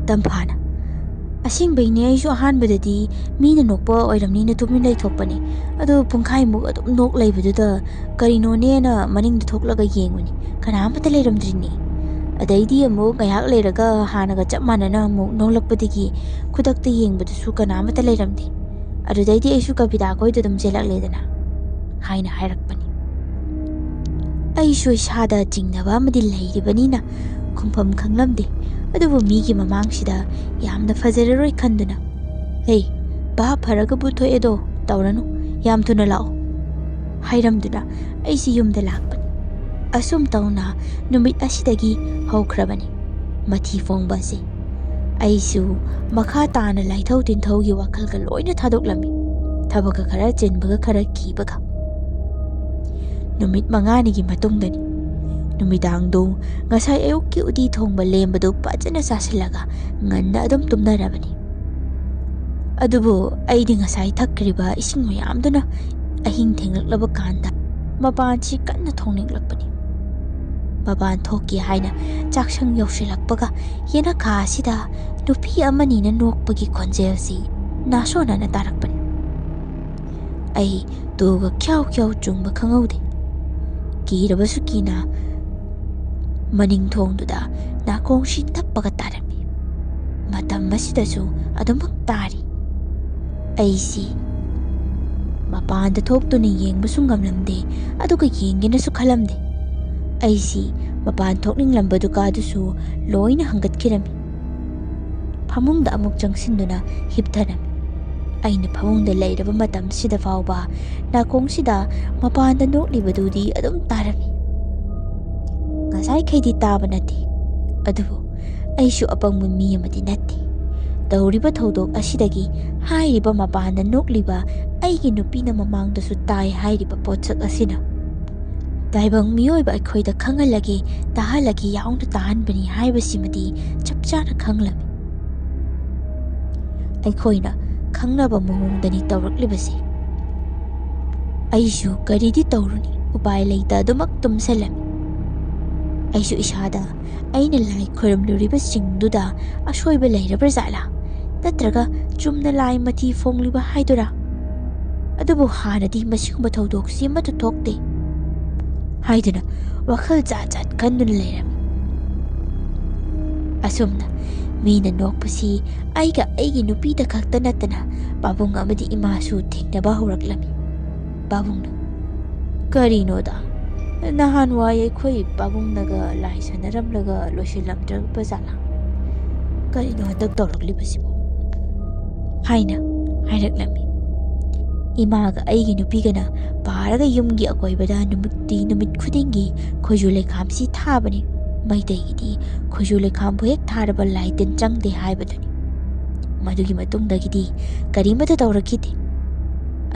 ꯇꯝꯐꯥꯅ, "ꯑꯁꯦꯡꯕꯩꯅꯦ, ꯑꯩꯁꯨ ꯑꯍꯥꯟꯕꯗꯗꯤ ꯃꯤꯅ ꯅꯣꯛꯄ ꯑꯣꯏꯔꯝꯅꯤꯅ ꯇꯨꯃꯤꯟ ꯂꯩꯊꯣꯛꯄꯅꯦ꯫ ꯑꯗꯨ ꯄꯨꯡꯈꯥꯏꯃꯨꯛ ꯑꯗꯨꯝ ꯅꯣꯛ ꯂꯩꯕꯗꯨꯗ ꯀꯔꯤꯅꯣꯅꯦꯅ ꯃꯅꯤꯡꯗ ꯊꯣꯛꯂꯒ ꯌꯦꯡꯕꯅꯤ, ꯀꯅꯥ ꯑꯃꯠꯇ ꯂꯩꯔꯝꯗ꯭ꯔꯤꯅꯦ꯫ ꯑꯗꯩꯗꯤ ꯑꯃꯨꯛ ꯉꯥꯏꯍꯥꯛ ꯂꯩꯔꯒ ꯍꯥꯟꯅꯒ ꯆꯞ ꯃꯥꯟꯅꯅ ꯑꯃꯨꯛ ꯅꯣꯛꯂꯛꯄꯗꯒꯤ ꯈꯨꯗꯛꯇ ꯌꯦꯡꯕꯗꯨꯁꯨ ꯀꯅꯥ ꯑꯃꯠꯇ ꯂꯩꯔꯝꯗꯦ꯫ ꯑꯗꯨꯗꯩꯗꯤ ꯑꯩꯁꯨ ꯀꯕꯤꯇꯥ ꯈꯣꯏꯗ ꯑꯗꯨꯝ ꯆꯦꯜꯂꯛꯂꯦꯗꯅ," ꯍꯥꯏꯅ ꯍꯥꯏꯔꯛꯄꯅꯤ꯫ ꯑꯩꯁꯨ ꯏꯁꯥꯗ ꯆꯤꯡꯅꯕ ꯑꯃꯗꯤ ꯂꯩꯔꯤꯕꯅꯤꯅ ꯈꯨꯝꯐꯝ ꯈꯪꯂꯝꯗꯦ꯫ ꯑꯗꯨꯕꯨ ꯃꯤꯒꯤ ꯃꯃꯥꯡꯁꯤꯗ ꯌꯥꯝꯅ ꯐꯖꯔꯔꯣꯏ ꯈꯟꯗꯨꯅ, "ꯍꯦ, ꯚꯥꯞ ꯐꯔꯒꯕꯨ ꯊꯣꯛꯑꯦꯗꯣ, ꯇꯧꯔꯅꯨ, ꯌꯥꯝ ꯊꯨꯅ ꯂꯥꯛꯑꯣ," ꯍꯥꯏꯔꯝꯗꯨꯅ ꯑꯩꯁꯤ ꯌꯨꯝꯗ ꯂꯥꯛꯄꯅꯤ꯫ ꯑꯁꯨꯝ ꯇꯧꯅ ꯅꯨꯃꯤꯠ ꯑꯁꯤꯗꯒꯤ ꯍꯧꯈ꯭ꯔꯕꯅꯤ ꯃꯊꯤ ꯐꯣꯡꯕ ꯑꯁꯤ꯫ ꯑꯩꯁꯨ ꯃꯈꯥ ꯇꯥꯅ ꯂꯥꯏꯊꯧ ꯇꯤꯟꯊꯧꯒꯤ ꯋꯥꯈꯜꯒ ꯂꯣꯏꯅ ꯊꯥꯗꯣꯛꯂꯝꯃꯤ, ꯊꯕꯛꯀ ꯈꯔ ꯆꯤꯟꯕꯒ ꯈꯔ ꯀꯤꯕꯒ꯫ ꯅꯨꯃꯤꯠ ꯃꯉꯥꯅꯤꯒꯤ ꯃꯇꯨꯡꯗꯅꯤ꯫ ꯅꯨꯃꯤꯗꯥꯡꯗꯨ ꯉꯁꯥꯏ ꯑꯌꯨꯛꯀꯤ ꯎꯇꯤ ꯊꯣꯡꯕ ꯂꯦꯝꯕꯗꯨ ꯐꯖꯅ ꯆꯥꯁꯤꯜꯂꯒ ꯉꯟꯅ ꯑꯗꯨꯝ ꯇꯨꯝꯅꯔꯕꯅꯤ꯫ ꯑꯗꯨꯕꯨ ꯑꯩꯗꯤ ꯉꯁꯥꯏ ꯊꯛꯈ꯭ꯔꯤꯕ ꯏꯁꯤꯡ ꯃꯌꯥꯝꯗꯨꯅ ꯑꯍꯤꯡ ꯊꯦꯡꯂꯛꯂꯕ ꯀꯥꯟꯗ ꯃꯄꯥꯟꯁꯤ ꯀꯟꯅ ꯊꯣꯛꯅꯤꯡꯂꯛꯄꯅꯤ꯫ ꯃꯄꯥꯟ ꯊꯣꯛꯀꯦ ꯍꯥꯏꯅ ꯆꯥꯛꯁꯪ ꯌꯧꯁꯤꯜꯂꯛꯄꯒ ꯌꯦꯅꯈꯥ ꯑꯁꯤꯗ ꯅꯨꯄꯤ ꯑꯃꯅꯤꯅ ꯅꯣꯛꯄꯒꯤ ꯈꯣꯟꯖꯦꯜꯁꯤ ꯅꯥꯁꯣꯟꯅꯅ ꯇꯥꯔꯛꯄꯅꯤ꯫ ꯑꯩ ꯇꯨꯒ ꯈ꯭ꯌꯥꯎ ꯈ꯭ꯌꯥꯎ ꯆꯨꯡꯕ ꯈꯪꯍꯧꯗꯦ꯫ ꯀꯤꯔꯕꯁꯨ ꯀꯤꯅ ꯃꯅꯤꯡ ꯊꯣꯡꯗꯨꯗ ꯅꯥꯀꯣꯡꯁꯤ ꯅꯞꯄꯒ ꯇꯥꯔꯝꯃꯤ꯫ ꯃꯇꯝ ꯑꯁꯤꯗꯁꯨ ꯑꯗꯨꯃꯛ ꯇꯥꯔꯤ꯫ ꯑꯩꯁꯤ ꯃꯄꯥꯟꯗ ꯊꯣꯛꯇꯨꯅ ꯌꯦꯡꯕꯁꯨ ꯉꯝꯂꯝꯗꯦ, ꯑꯗꯨꯒ ꯌꯦꯡꯒꯦꯅꯁꯨ ꯈꯜꯂꯝꯗꯦ꯫ ꯑꯩꯁꯤ ꯃꯄꯥꯟ ꯊꯣꯛꯅꯤꯡꯂꯝꯕ ꯗꯨꯀꯥꯗꯨꯁꯨ ꯂꯣꯏꯅ ꯍꯪꯒꯠꯈꯤꯔꯝꯃꯤ꯫ ꯐꯃꯨꯡꯗ ꯑꯃꯨꯛ ꯆꯪꯁꯤꯟꯗꯨꯅ ꯍꯤꯞꯊꯔꯝꯃꯤ꯫ ꯑꯩꯅ ꯐꯃꯨꯡꯗ ꯂꯩꯔꯕ ꯃꯇꯝꯁꯤꯗ ꯐꯥꯎꯕ ꯅꯥꯀꯣꯡꯁꯤꯗ ꯃꯄꯥꯟꯗ ꯅꯣꯛꯂꯤꯕꯗꯨꯗꯤ ꯑꯗꯨꯝ ꯇꯥꯔꯝꯃꯤ꯫ ꯉꯁꯥꯏꯈꯩꯗꯤ ꯇꯥꯕ ꯅꯠꯇꯦ, ꯑꯗꯨꯕꯨ ꯑꯩꯁꯨ ꯑꯄꯪꯕ ꯃꯤ ꯑꯃꯗꯤ ꯅꯠꯇꯦ꯫ ꯇꯧꯔꯤꯕ ꯊꯧꯗꯣꯛ ꯑꯁꯤꯗꯒꯤ ꯍꯥꯏꯔꯤꯕ ꯃꯄꯥꯟꯗ ꯅꯣꯛꯂꯤꯕ ꯑꯩꯒꯤ ꯅꯨꯄꯤꯅ ꯃꯃꯥꯡꯗꯁꯨ ꯇꯥꯏ ꯍꯥꯏꯔꯤꯕ ꯄꯣꯠꯁꯛ ꯑꯁꯤꯅ ꯇꯥꯏꯕꯪ ꯃꯤꯑꯣꯏꯕ ꯑꯩꯈꯣꯏꯗ ꯈꯪꯍꯜꯂꯒꯦ, ꯇꯥꯍꯜꯂꯒꯦ ꯌꯥꯎꯅ ꯇꯥꯍꯟꯕꯅꯤ ꯍꯥꯏꯕꯁꯤꯃꯗꯤ ꯆꯞ ꯆꯥꯅ ꯈꯪꯂꯝꯃꯤ꯫ ꯑꯩꯈꯣꯏꯅ ꯈꯪꯅꯕ ꯃꯑꯣꯡꯗꯅꯤ ꯇꯧꯔꯛꯂꯤꯕꯁꯦ꯫ ꯑꯩꯁꯨ ꯀꯔꯤꯗꯤ ꯇꯧꯔꯨꯅꯤ, ꯎꯄꯥꯏ ꯂꯩꯇ ꯑꯗꯨꯃꯛ ꯇꯨꯝꯁꯜꯂꯝꯃꯤ꯫ ꯑꯩꯁꯨ ꯏꯁꯥꯗ ꯑꯩꯅ ꯂꯥꯏ ꯈꯣꯏꯔꯝꯂꯨꯔꯤꯕꯁꯤꯡꯗꯨꯗ ꯑꯁꯣꯏꯕ ꯂꯩꯔꯕ꯭ꯔꯥ ꯖꯥꯠꯂꯥ? ꯅꯠꯇ꯭ꯔꯒ ꯆꯨꯝꯅ ꯂꯥꯏ ꯃꯊꯤ ꯐꯣꯡꯂꯤꯕ ꯍꯥꯏꯗꯨꯔꯥ? ꯑꯗꯨꯕꯨ ꯍꯥꯟꯅꯗꯤ ꯃꯁꯤꯒꯨꯝꯕ ꯊꯧꯗꯣꯛꯁꯤ ꯑꯃꯠꯇ ꯊꯣꯛꯇꯦ ꯍꯥꯏꯗꯨꯅ ꯋꯥꯈꯜ ꯖꯥꯠ ꯖꯥꯠ ꯈꯟꯗꯨꯅ ꯂꯩꯔꯝꯃꯤ꯫ ꯑꯁꯨꯝꯅ ꯃꯤꯅ ꯅꯣꯛꯄꯁꯤ ꯑꯩꯒ ꯑꯩꯒꯤ ꯅꯨꯄꯤꯗ ꯈꯛꯇ ꯅꯠꯇꯅ ꯄꯥꯕꯨꯡ ꯑꯃꯗꯤ ꯏꯃꯥꯁꯨ ꯊꯦꯡꯅꯕ ꯍꯧꯔꯛꯂꯝꯃꯤ꯫ ꯄꯥꯕꯨꯡꯅ, "ꯀꯔꯤꯅꯣꯗ, ꯅꯍꯥꯟꯋꯥꯏ ꯑꯩꯈꯣꯏ ꯄꯥꯕꯨꯡꯅꯒ ꯂꯥꯏ ꯁꯥꯟꯅꯔꯝꯂꯒ ꯂꯣꯏꯁꯤꯜꯂꯝꯗ꯭ꯔꯕ ꯖꯥꯠꯂꯥ? ꯀꯔꯤꯅꯣ ꯍꯟꯗꯛ ꯇꯧꯔꯛꯂꯤꯕꯁꯤꯕꯣ?" ꯍꯥꯏꯅ ꯍꯥꯏꯔꯛꯂꯝꯃꯤ꯫ ꯏꯃꯥꯒ ꯑꯩꯒꯤ ꯅꯨꯄꯤꯒꯅ ꯄꯥꯔꯒ ꯌꯨꯝꯒꯤ ꯑꯀꯣꯏꯕꯗ ꯅꯨꯃꯤꯠꯇꯤ ꯅꯨꯃꯤꯠ ꯈꯨꯗꯤꯡꯒꯤ ꯈꯣꯏꯖꯨ ꯂꯩꯈꯥꯝꯁꯤ ꯊꯥꯕꯅꯤ꯫ ꯃꯩꯇꯩꯒꯤꯗꯤ ꯈꯣꯏꯖꯨ ꯂꯩꯈꯥꯝꯕꯨ ꯍꯦꯛ ꯊꯥꯔꯕ ꯂꯥꯏ ꯇꯤꯟ ꯆꯪꯗꯦ ꯍꯥꯏꯕꯗꯨꯅꯤ꯫ ꯃꯗꯨꯒꯤ ꯃꯇꯨꯡꯗꯒꯤꯗꯤ ꯀꯔꯤꯃꯠꯇ ꯇꯧꯔꯛꯈꯤꯗꯦ꯫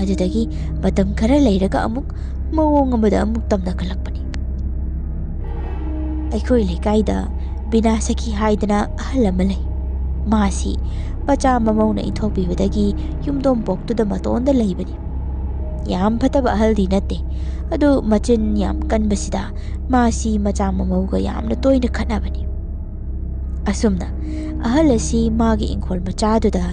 ꯑꯗꯨꯗꯒꯤ ꯃꯇꯝ ꯈꯔ ꯂꯩꯔꯒ ꯑꯃꯨꯛ ꯃꯑꯣꯡ ꯑꯃꯗ ꯑꯃꯨꯛ ꯇꯝꯅꯈꯠꯂꯛꯄꯅꯤ꯫ ꯑꯩꯈꯣꯏ ꯂꯩꯀꯥꯏꯗ ꯕꯤꯅꯥ ꯁꯈꯤ ꯍꯥꯏꯗꯅ ꯑꯍꯜ ꯑꯃ ꯂꯩ꯫ ꯃꯥꯁꯤ ꯃꯆꯥ ꯃꯃꯧꯅ ꯏꯟꯊꯣꯛꯄꯤꯕꯗꯒꯤ ꯌꯨꯝꯗꯣꯡꯄꯣꯛꯇꯨꯗ ꯃꯇꯣꯟꯗ ꯂꯩꯕꯅꯤ꯫ ꯌꯥꯝ ꯐꯠꯇꯕ ꯑꯍꯜꯗꯤ ꯅꯠꯇꯦ, ꯑꯗꯨ ꯃꯆꯤꯟ ꯌꯥꯝ ꯀꯟꯕꯁꯤꯗ ꯃꯥꯁꯤ ꯃꯆꯥ ꯃꯃꯧꯒ ꯌꯥꯝꯅ ꯇꯣꯏꯅ ꯈꯠꯅꯕꯅꯤ꯫ ꯑꯁꯨꯝꯅ ꯑꯍꯜ ꯑꯁꯤ ꯃꯥꯒꯤ ꯏꯪꯈꯣꯜ ꯃꯆꯥꯗꯨꯗ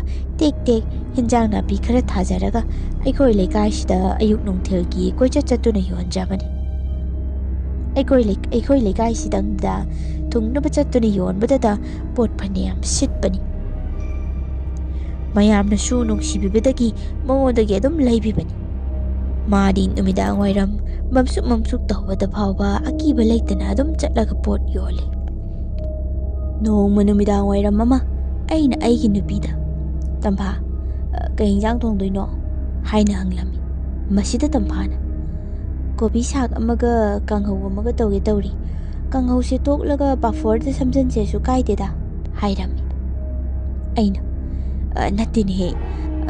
ꯇꯦꯛ ꯇꯦꯛ ꯍꯤꯟꯖꯥꯡ ꯅꯥꯄꯤ ꯈꯔ ꯊꯥꯖꯔꯒ ꯑꯩꯈꯣꯏ ꯂꯩꯀꯥꯏꯁꯤꯗ ꯑꯌꯨꯛ ꯅꯨꯡꯊꯤꯜꯒꯤ ꯀꯣꯏꯆꯠ ꯆꯠꯇꯨꯅ ꯌꯣꯟꯖꯕꯅꯤ꯫ ꯑꯩꯈꯣꯏ ꯂꯩ-, ꯑꯩꯈꯣꯏ ꯂꯩꯀꯥꯏꯁꯤꯗꯪꯗ ꯊꯨꯡꯅꯕ ꯆꯠꯇꯨꯅ ꯌꯣꯟꯕꯗꯗ ꯄꯣꯠ ꯐꯅꯌꯥꯝ ꯁꯤꯠꯄꯅꯤ꯫ ꯃꯌꯥꯝꯅꯁꯨ ꯅꯨꯡꯁꯤꯕꯤꯕꯗꯒꯤ ꯃꯉꯣꯟꯗꯒꯤ ꯑꯗꯨꯝ ꯂꯩꯕꯤꯕꯅꯤ꯫ ꯃꯥꯗꯤ ꯅꯨꯃꯤꯗꯥꯡ ꯋꯥꯏꯔꯝ ꯃꯝꯁꯨꯛ ꯃꯝꯁꯨꯛ ꯇꯧꯕꯗ ꯐꯥꯎꯕ ꯑꯀꯤꯕ ꯂꯩꯇꯅ ꯑꯗꯨꯝ ꯆꯠꯂꯒ ꯄꯣꯠ ꯌꯣꯜꯂꯤ꯫ ꯅꯣꯡꯃ ꯅꯨꯃꯤꯗꯥꯡ ꯋꯥꯏꯔꯝ ꯑꯃ ꯑꯩꯅ ꯑꯩꯒꯤ ꯅꯨꯄꯤꯗ, "ꯇꯝꯐꯥ, ꯑ, ꯀꯩ ꯏꯟꯖꯥꯡ ꯊꯣꯡꯗꯣꯏꯅꯣ?" ꯍꯥꯏꯅ ꯍꯪꯂꯝꯃꯤ꯫ ꯃꯁꯤꯗ ꯇꯝꯐꯥꯅ, "ꯀꯣꯕꯤ ꯁꯥꯛ ꯑꯃꯒ ꯀꯥꯡꯍꯧ ꯑꯃꯒ ꯇꯧꯒꯦ ꯇꯧꯔꯤ꯫ ꯀꯥꯡꯍꯧꯁꯦ ꯇꯣꯛꯂꯒ ꯄꯥꯐꯣꯔꯗ ꯁꯝꯖꯟꯁꯦꯁꯨ ꯀꯥꯏꯗꯦꯗ," ꯍꯥꯏꯔꯝꯃꯤ꯫ ꯑꯩꯅ, "ꯑ, ꯅꯠꯇꯦꯅꯦꯍꯦ,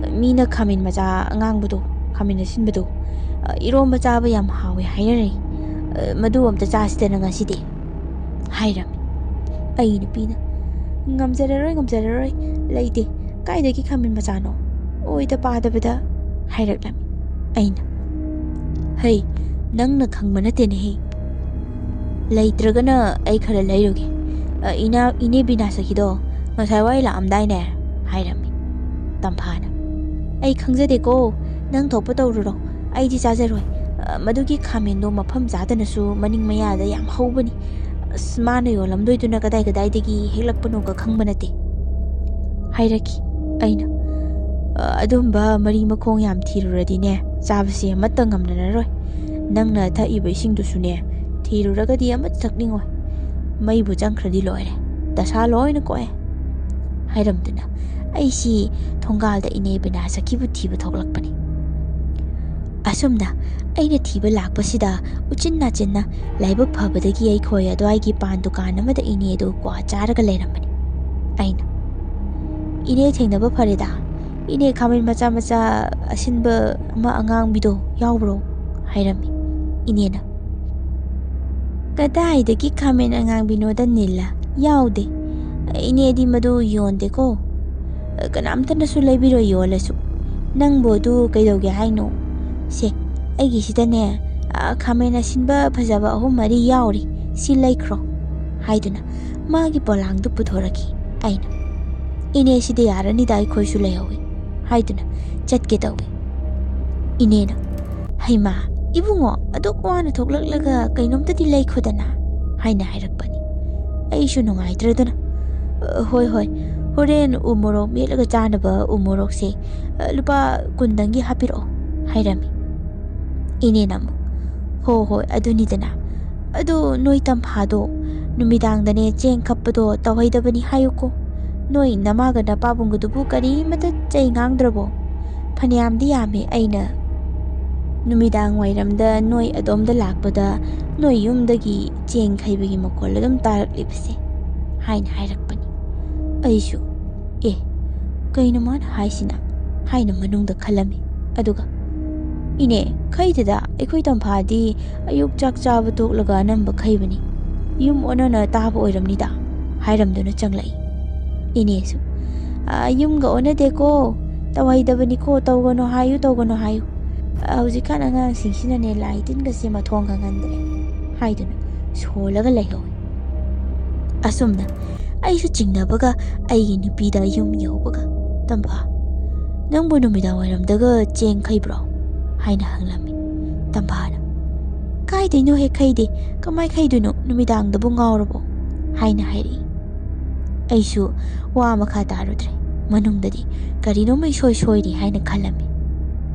ꯑ, ꯃꯤꯅ ꯈꯥꯃꯦꯟ ꯃꯆꯥ ꯑꯉꯥꯡꯕꯗꯣ, ꯈꯥꯃꯦꯟ ꯑꯁꯤꯟꯕꯗꯣ, ꯑ, ꯏꯔꯣꯝꯕ ꯆꯥꯕ ꯌꯥꯝ ꯍꯥꯎꯋꯦ ꯍꯥꯏꯅꯔꯤ꯫ ꯑ, ꯃꯗꯨ ꯑꯝꯇ ꯆꯥꯁꯤꯗꯅ ꯉꯁꯤꯗꯤ," ꯍꯥꯏꯔꯝꯃꯤ꯫ ꯑꯩ ꯅꯨꯄꯤꯅ, "ꯉꯝꯖꯔꯔꯣꯏ, ꯉꯝꯖꯔꯔꯣꯏ, ꯂꯩꯇꯦ꯫ ꯀꯥꯏꯗꯒꯤ ꯈꯥꯃꯦꯟ ꯃꯆꯥꯅꯣ? ꯑꯣꯏꯗ ꯄꯥꯗꯕꯗ," ꯍꯥꯏꯔꯛꯂꯝꯃꯤ꯫ ꯑꯩꯅ, "ꯍꯩ, ꯅꯪꯅ ꯈꯪꯕ ꯅꯠꯇꯦꯅꯦꯍꯦ꯫ ꯂꯩꯇ꯭ꯔꯒꯅ ꯑꯩ ꯈꯔ ꯂꯩꯔꯨꯒꯦ꯫ ꯑ, ꯏꯅꯥ-, ꯏꯅꯦ ꯕꯤꯅꯥ ꯁꯈꯤꯗꯣ ꯉꯁꯥꯏ ꯋꯥꯏ ꯂꯥꯛꯑꯝꯗꯥꯏꯅꯦ," ꯍꯥꯏꯔꯝꯃꯤ꯫ ꯇꯝꯐꯥꯅ, "ꯑꯩ ꯈꯪꯖꯗꯦꯀꯣ, ꯅꯪ ꯊꯣꯛꯄ ꯇꯧꯔꯨꯔꯣ꯫ ꯑꯩꯗꯤ ꯆꯥꯖꯔꯣꯏ꯫ ꯑ, ꯃꯗꯨꯒꯤ ꯈꯥꯃꯦꯟꯗꯣ ꯃꯐꯝ ꯆꯥꯗꯅꯁꯨ ꯃꯅꯤꯡ ꯃꯌꯥꯗ ꯌꯥꯝ ꯍꯧꯕꯅꯤ꯫ ꯑꯁ, ꯃꯥꯅ ꯌꯣꯜꯂꯝꯗꯣꯏꯗꯨꯅ ꯀꯗꯥꯏ ꯀꯗꯥꯏꯗꯒꯤ ꯍꯦꯛꯂꯛꯄꯅꯣꯒ ꯈꯪꯕ ꯅꯠꯇꯦ," ꯍꯥꯏꯔꯛꯈꯤ꯫ ꯑꯩꯅ, "ꯑ, ꯑꯗꯨꯝꯕ ꯃꯔꯤ ꯃꯈꯣꯡ ꯌꯥꯝ ꯊꯤꯔꯨꯔꯗꯤꯅꯦ, ꯆꯥꯕꯁꯦ ꯑꯃꯠꯇ ꯉꯝꯅꯔꯔꯣꯏ꯫ ꯅꯪꯅ ꯊꯛꯏꯕ ꯏꯁꯤꯡꯗꯨꯁꯨꯅꯦ, ꯊꯤꯔꯨꯔꯒꯗꯤ ꯑꯃꯠꯇ ꯊꯛꯅꯤꯡꯉꯣꯏ꯫ ꯃꯩꯕꯨ ꯆꯪꯈ꯭ꯔꯗꯤ ꯂꯣꯏꯔꯦ, ꯗꯁꯥ ꯂꯣꯏꯅ ꯀꯣꯛꯑꯦ," ꯍꯥꯏꯔꯝꯗꯨꯅ ꯑꯩꯁꯤ ꯊꯣꯡꯒꯥꯜꯗ ꯏꯅꯦ ꯕꯤꯅꯥ ꯁꯈꯤꯕꯨ ꯊꯤꯕ ꯊꯣꯛꯂꯛꯄꯅꯤ꯫ ꯑꯁꯨꯝꯅ ꯑꯩꯅ ꯊꯤꯕ ꯂꯥꯛꯄꯁꯤꯗ ꯎꯆꯤꯟ ꯅꯥꯆꯤꯟꯅ ꯂꯥꯏꯕꯛ ꯐꯕꯗꯒꯤ ꯑꯩꯈꯣꯏ ꯑꯗꯨꯋꯥꯏꯒꯤ ꯄꯥꯟ ꯗꯨꯀꯥꯟ ꯑꯃꯗ ꯏꯅꯦ ꯑꯗꯨ ꯀ꯭ꯋꯥ ꯆꯥꯔꯒ ꯂꯩꯔꯝꯕꯅꯤ꯫ ꯑꯩꯅ, "ꯏꯅꯦ ꯊꯦꯡꯅꯕ ꯐꯔꯦꯗ꯫ ꯏꯅꯦ, ꯈꯥꯃꯦꯟ ꯃꯆꯥ ꯃꯆꯥ ꯑꯁꯤꯟꯕ ꯑꯃ ꯑꯉꯥꯡꯕꯤꯗꯣ ꯌꯥꯎꯕ꯭ꯔꯣ?" ꯍꯥꯏꯔꯝꯃꯤ꯫ ꯏꯅꯦꯅ, "ꯀꯗꯥꯏꯗꯒꯤ ꯈꯥꯃꯦꯟ ꯑꯉꯥꯡꯕꯤꯅꯣꯗ, ꯅꯤꯜꯂ? ꯌꯥꯎꯗꯦ꯫ ꯏꯅꯦꯗꯤ ꯃꯗꯨ ꯌꯣꯟꯗꯦꯀꯣ꯫ ꯀꯅꯥꯝꯇꯅꯁꯨ ꯂꯩꯕꯤꯔꯣꯏ ꯌꯣꯜꯂꯁꯨ꯫ ꯅꯪꯕꯨ ꯑꯗꯨ ꯀꯩꯗꯧꯒꯦ ꯍꯥꯏꯅꯣ? ꯁꯦ, ꯑꯩꯒꯤꯁꯤꯗꯅꯦ, ꯑ, ꯈꯥꯃꯦꯟ ꯑꯁꯤꯟꯕ ꯐꯖꯕ ꯑꯍꯨꯝ ꯃꯔꯤ ꯌꯥꯎꯔꯤ꯫ ꯁꯤ ꯂꯩꯈ꯭ꯔꯣ," ꯍꯥꯏꯗꯨꯅ ꯃꯥꯒꯤ ꯄꯣꯂꯥꯡꯗꯨ ꯄꯨꯊꯣꯔꯛꯈꯤ꯫ ꯑꯩꯅ, "ꯏꯅꯦ, ꯁꯤꯗꯤ ꯌꯥꯔꯅꯤꯗ, ꯑꯩꯈꯣꯏꯁꯨ ꯂꯩꯍꯧꯋꯤ," ꯍꯥꯏꯗꯨꯅ ꯆꯠꯀꯦ ꯇꯧꯏ꯫ ꯏꯅꯦꯅ, "ꯍꯩꯃꯥ, ꯏꯕꯨꯡꯉꯣ, ꯑꯗꯨꯛ ꯋꯥꯅ ꯊꯣꯛꯂꯛꯂꯒ ꯀꯩꯅꯣꯝꯇꯗꯤ ꯂꯩꯈꯣꯗꯅ," ꯍꯥꯏꯅ ꯍꯥꯏꯔꯛꯄꯅꯤ꯫ ꯑꯩꯁꯨ ꯅꯨꯡꯉꯥꯏꯇ꯭ꯔꯗꯅ, "ꯑ, ꯍꯣꯏ, ꯍꯣꯏ, ꯍꯣꯔꯦꯟ ꯎ ꯃꯣꯔꯣꯛ ꯃꯦꯠꯂꯒ ꯆꯥꯅꯕ ꯎ ꯃꯣꯔꯣꯛꯁꯦ, ꯑ, ꯂꯨꯄꯥ ꯀꯨꯟꯗꯪꯒꯤ ꯍꯥꯞꯄꯤꯔꯛꯑꯣ," ꯍꯥꯏꯔꯝꯃꯤ꯫ ꯏꯅꯦꯅ ꯑꯃꯨꯛ, "ꯍꯣ ꯍꯣꯏ, ꯑꯗꯨꯅꯤꯗꯅ꯫ ꯑꯗꯨ ꯅꯣꯏ ꯇꯝꯐꯥꯗꯣ ꯅꯨꯃꯤꯗꯥꯡꯗꯅꯦ ꯆꯦꯡ ꯈꯞꯄꯗꯣ ꯇꯧꯍꯩꯗꯕꯅꯤ ꯍꯥꯏꯌꯨꯀꯣ꯫ ꯅꯣꯏ ꯅꯃꯥꯒ ꯅꯄꯥꯕꯨꯡꯒꯗꯨꯕꯨ ꯀꯔꯤꯃꯇ ꯆꯩ ꯉꯥꯡꯗ꯭ꯔꯕꯣ? ꯐꯅꯌꯥꯝꯗꯤ ꯌꯥꯝꯃꯦ ꯑꯩꯅ ꯅꯨꯃꯤꯗꯥꯡ ꯋꯥꯏꯔꯝꯗ ꯅꯣꯏ ꯑꯗꯣꯝꯗ ꯂꯥꯛꯄꯗ ꯅꯣꯏ ꯌꯨꯝꯗꯒꯤ ꯆꯦꯡ ꯈꯩꯕꯒꯤ ꯃꯈꯣꯜ ꯑꯗꯨꯝ ꯇꯥꯔꯛꯂꯤꯕꯁꯦ," ꯍꯥꯏꯅ ꯍꯥꯏꯔꯛꯄꯅꯤ꯫ ꯑꯩꯁꯨ, "ꯑꯦ, ꯀꯩꯅꯣ ꯃꯥꯅ ꯍꯥꯏꯁꯤꯅ?" ꯍꯥꯏꯅ ꯃꯅꯨꯡꯗ ꯈꯜꯂꯝꯃꯤ꯫ ꯑꯗꯨꯒ, "ꯏꯅꯦ, ꯈꯩꯗꯦꯗ, ꯑꯩꯈꯣꯏ ꯇꯝꯐꯥꯗꯤ ꯑꯌꯨꯛ ꯆꯥꯛ ꯆꯥꯕ ꯇꯣꯛꯂꯒ ꯑꯅꯝꯕ ꯈꯩꯕꯅꯤ꯫ ꯌꯨꯝ ꯑꯣꯟꯅꯅ ꯇꯥꯕ ꯑꯣꯏꯔꯝꯅꯤꯗ," ꯍꯥꯏꯔꯝꯗꯨꯅ ꯆꯪꯂꯛꯏ꯫ ꯏꯅꯦꯁꯨ, "ꯑ, ꯌꯨꯝꯒ ꯑꯣꯟꯅꯗꯦꯀꯣ, ꯇꯧꯍꯩꯗꯕꯅꯤꯀꯣ, ꯇꯧꯒꯅꯨ ꯍꯥꯏꯌꯨ, ꯇꯧꯒꯅꯨ ꯍꯥꯏꯌꯨ꯫ ꯑ, ꯍꯧꯖꯤꯛꯀꯥꯟ ꯑꯉꯥꯡꯁꯤꯡꯁꯤꯅꯅꯦ ꯂꯥꯏ ꯇꯤꯟꯒꯁꯦ ꯃꯊꯣꯡ ꯈꯪꯍꯟꯗ꯭ꯔꯦ," ꯍꯥꯏꯗꯨꯅ ꯁꯣꯜꯂꯒ ꯂꯩꯍꯧꯏ꯫ ꯑꯁꯨꯝꯅ ꯑꯩꯁꯨ ꯆꯤꯡꯅꯕꯒ ꯑꯩꯒꯤ ꯅꯨꯄꯤꯗ ꯌꯨꯝ ꯌꯧꯕꯒ, "ꯇꯝꯐꯥ, ꯅꯪꯕꯨ ꯅꯨꯃꯤꯗꯥꯡ ꯋꯥꯏꯔꯝꯗꯒ ꯆꯦꯡ ꯈꯩꯕ꯭ꯔꯣ?" ꯍꯥꯏꯅ ꯍꯪꯂꯝꯃꯤ꯫ ꯇꯝꯐꯥꯅ, "ꯀꯥꯏꯗꯩꯅꯣ ꯍꯦꯛ ꯈꯩꯗꯦ, ꯀꯃꯥꯏ ꯈꯩꯗꯣꯏꯅꯣ, ꯅꯨꯃꯤꯗꯥꯡꯗꯕꯨ ꯉꯥꯎꯔꯕꯣ?" ꯍꯥꯏꯅ ꯍꯥꯏꯔꯛꯏ꯫ ꯑꯩꯁꯨ ꯋꯥ ꯃꯈꯥ ꯇꯥꯔꯨꯗ꯭ꯔꯦ꯫ ꯃꯅꯨꯡꯗꯗꯤ ꯀꯔꯤꯅꯣꯝꯃ ꯏꯁꯣꯏ ꯁꯣꯏꯔꯤ ꯍꯥꯏꯅ ꯈꯜꯂꯝꯃꯤ꯫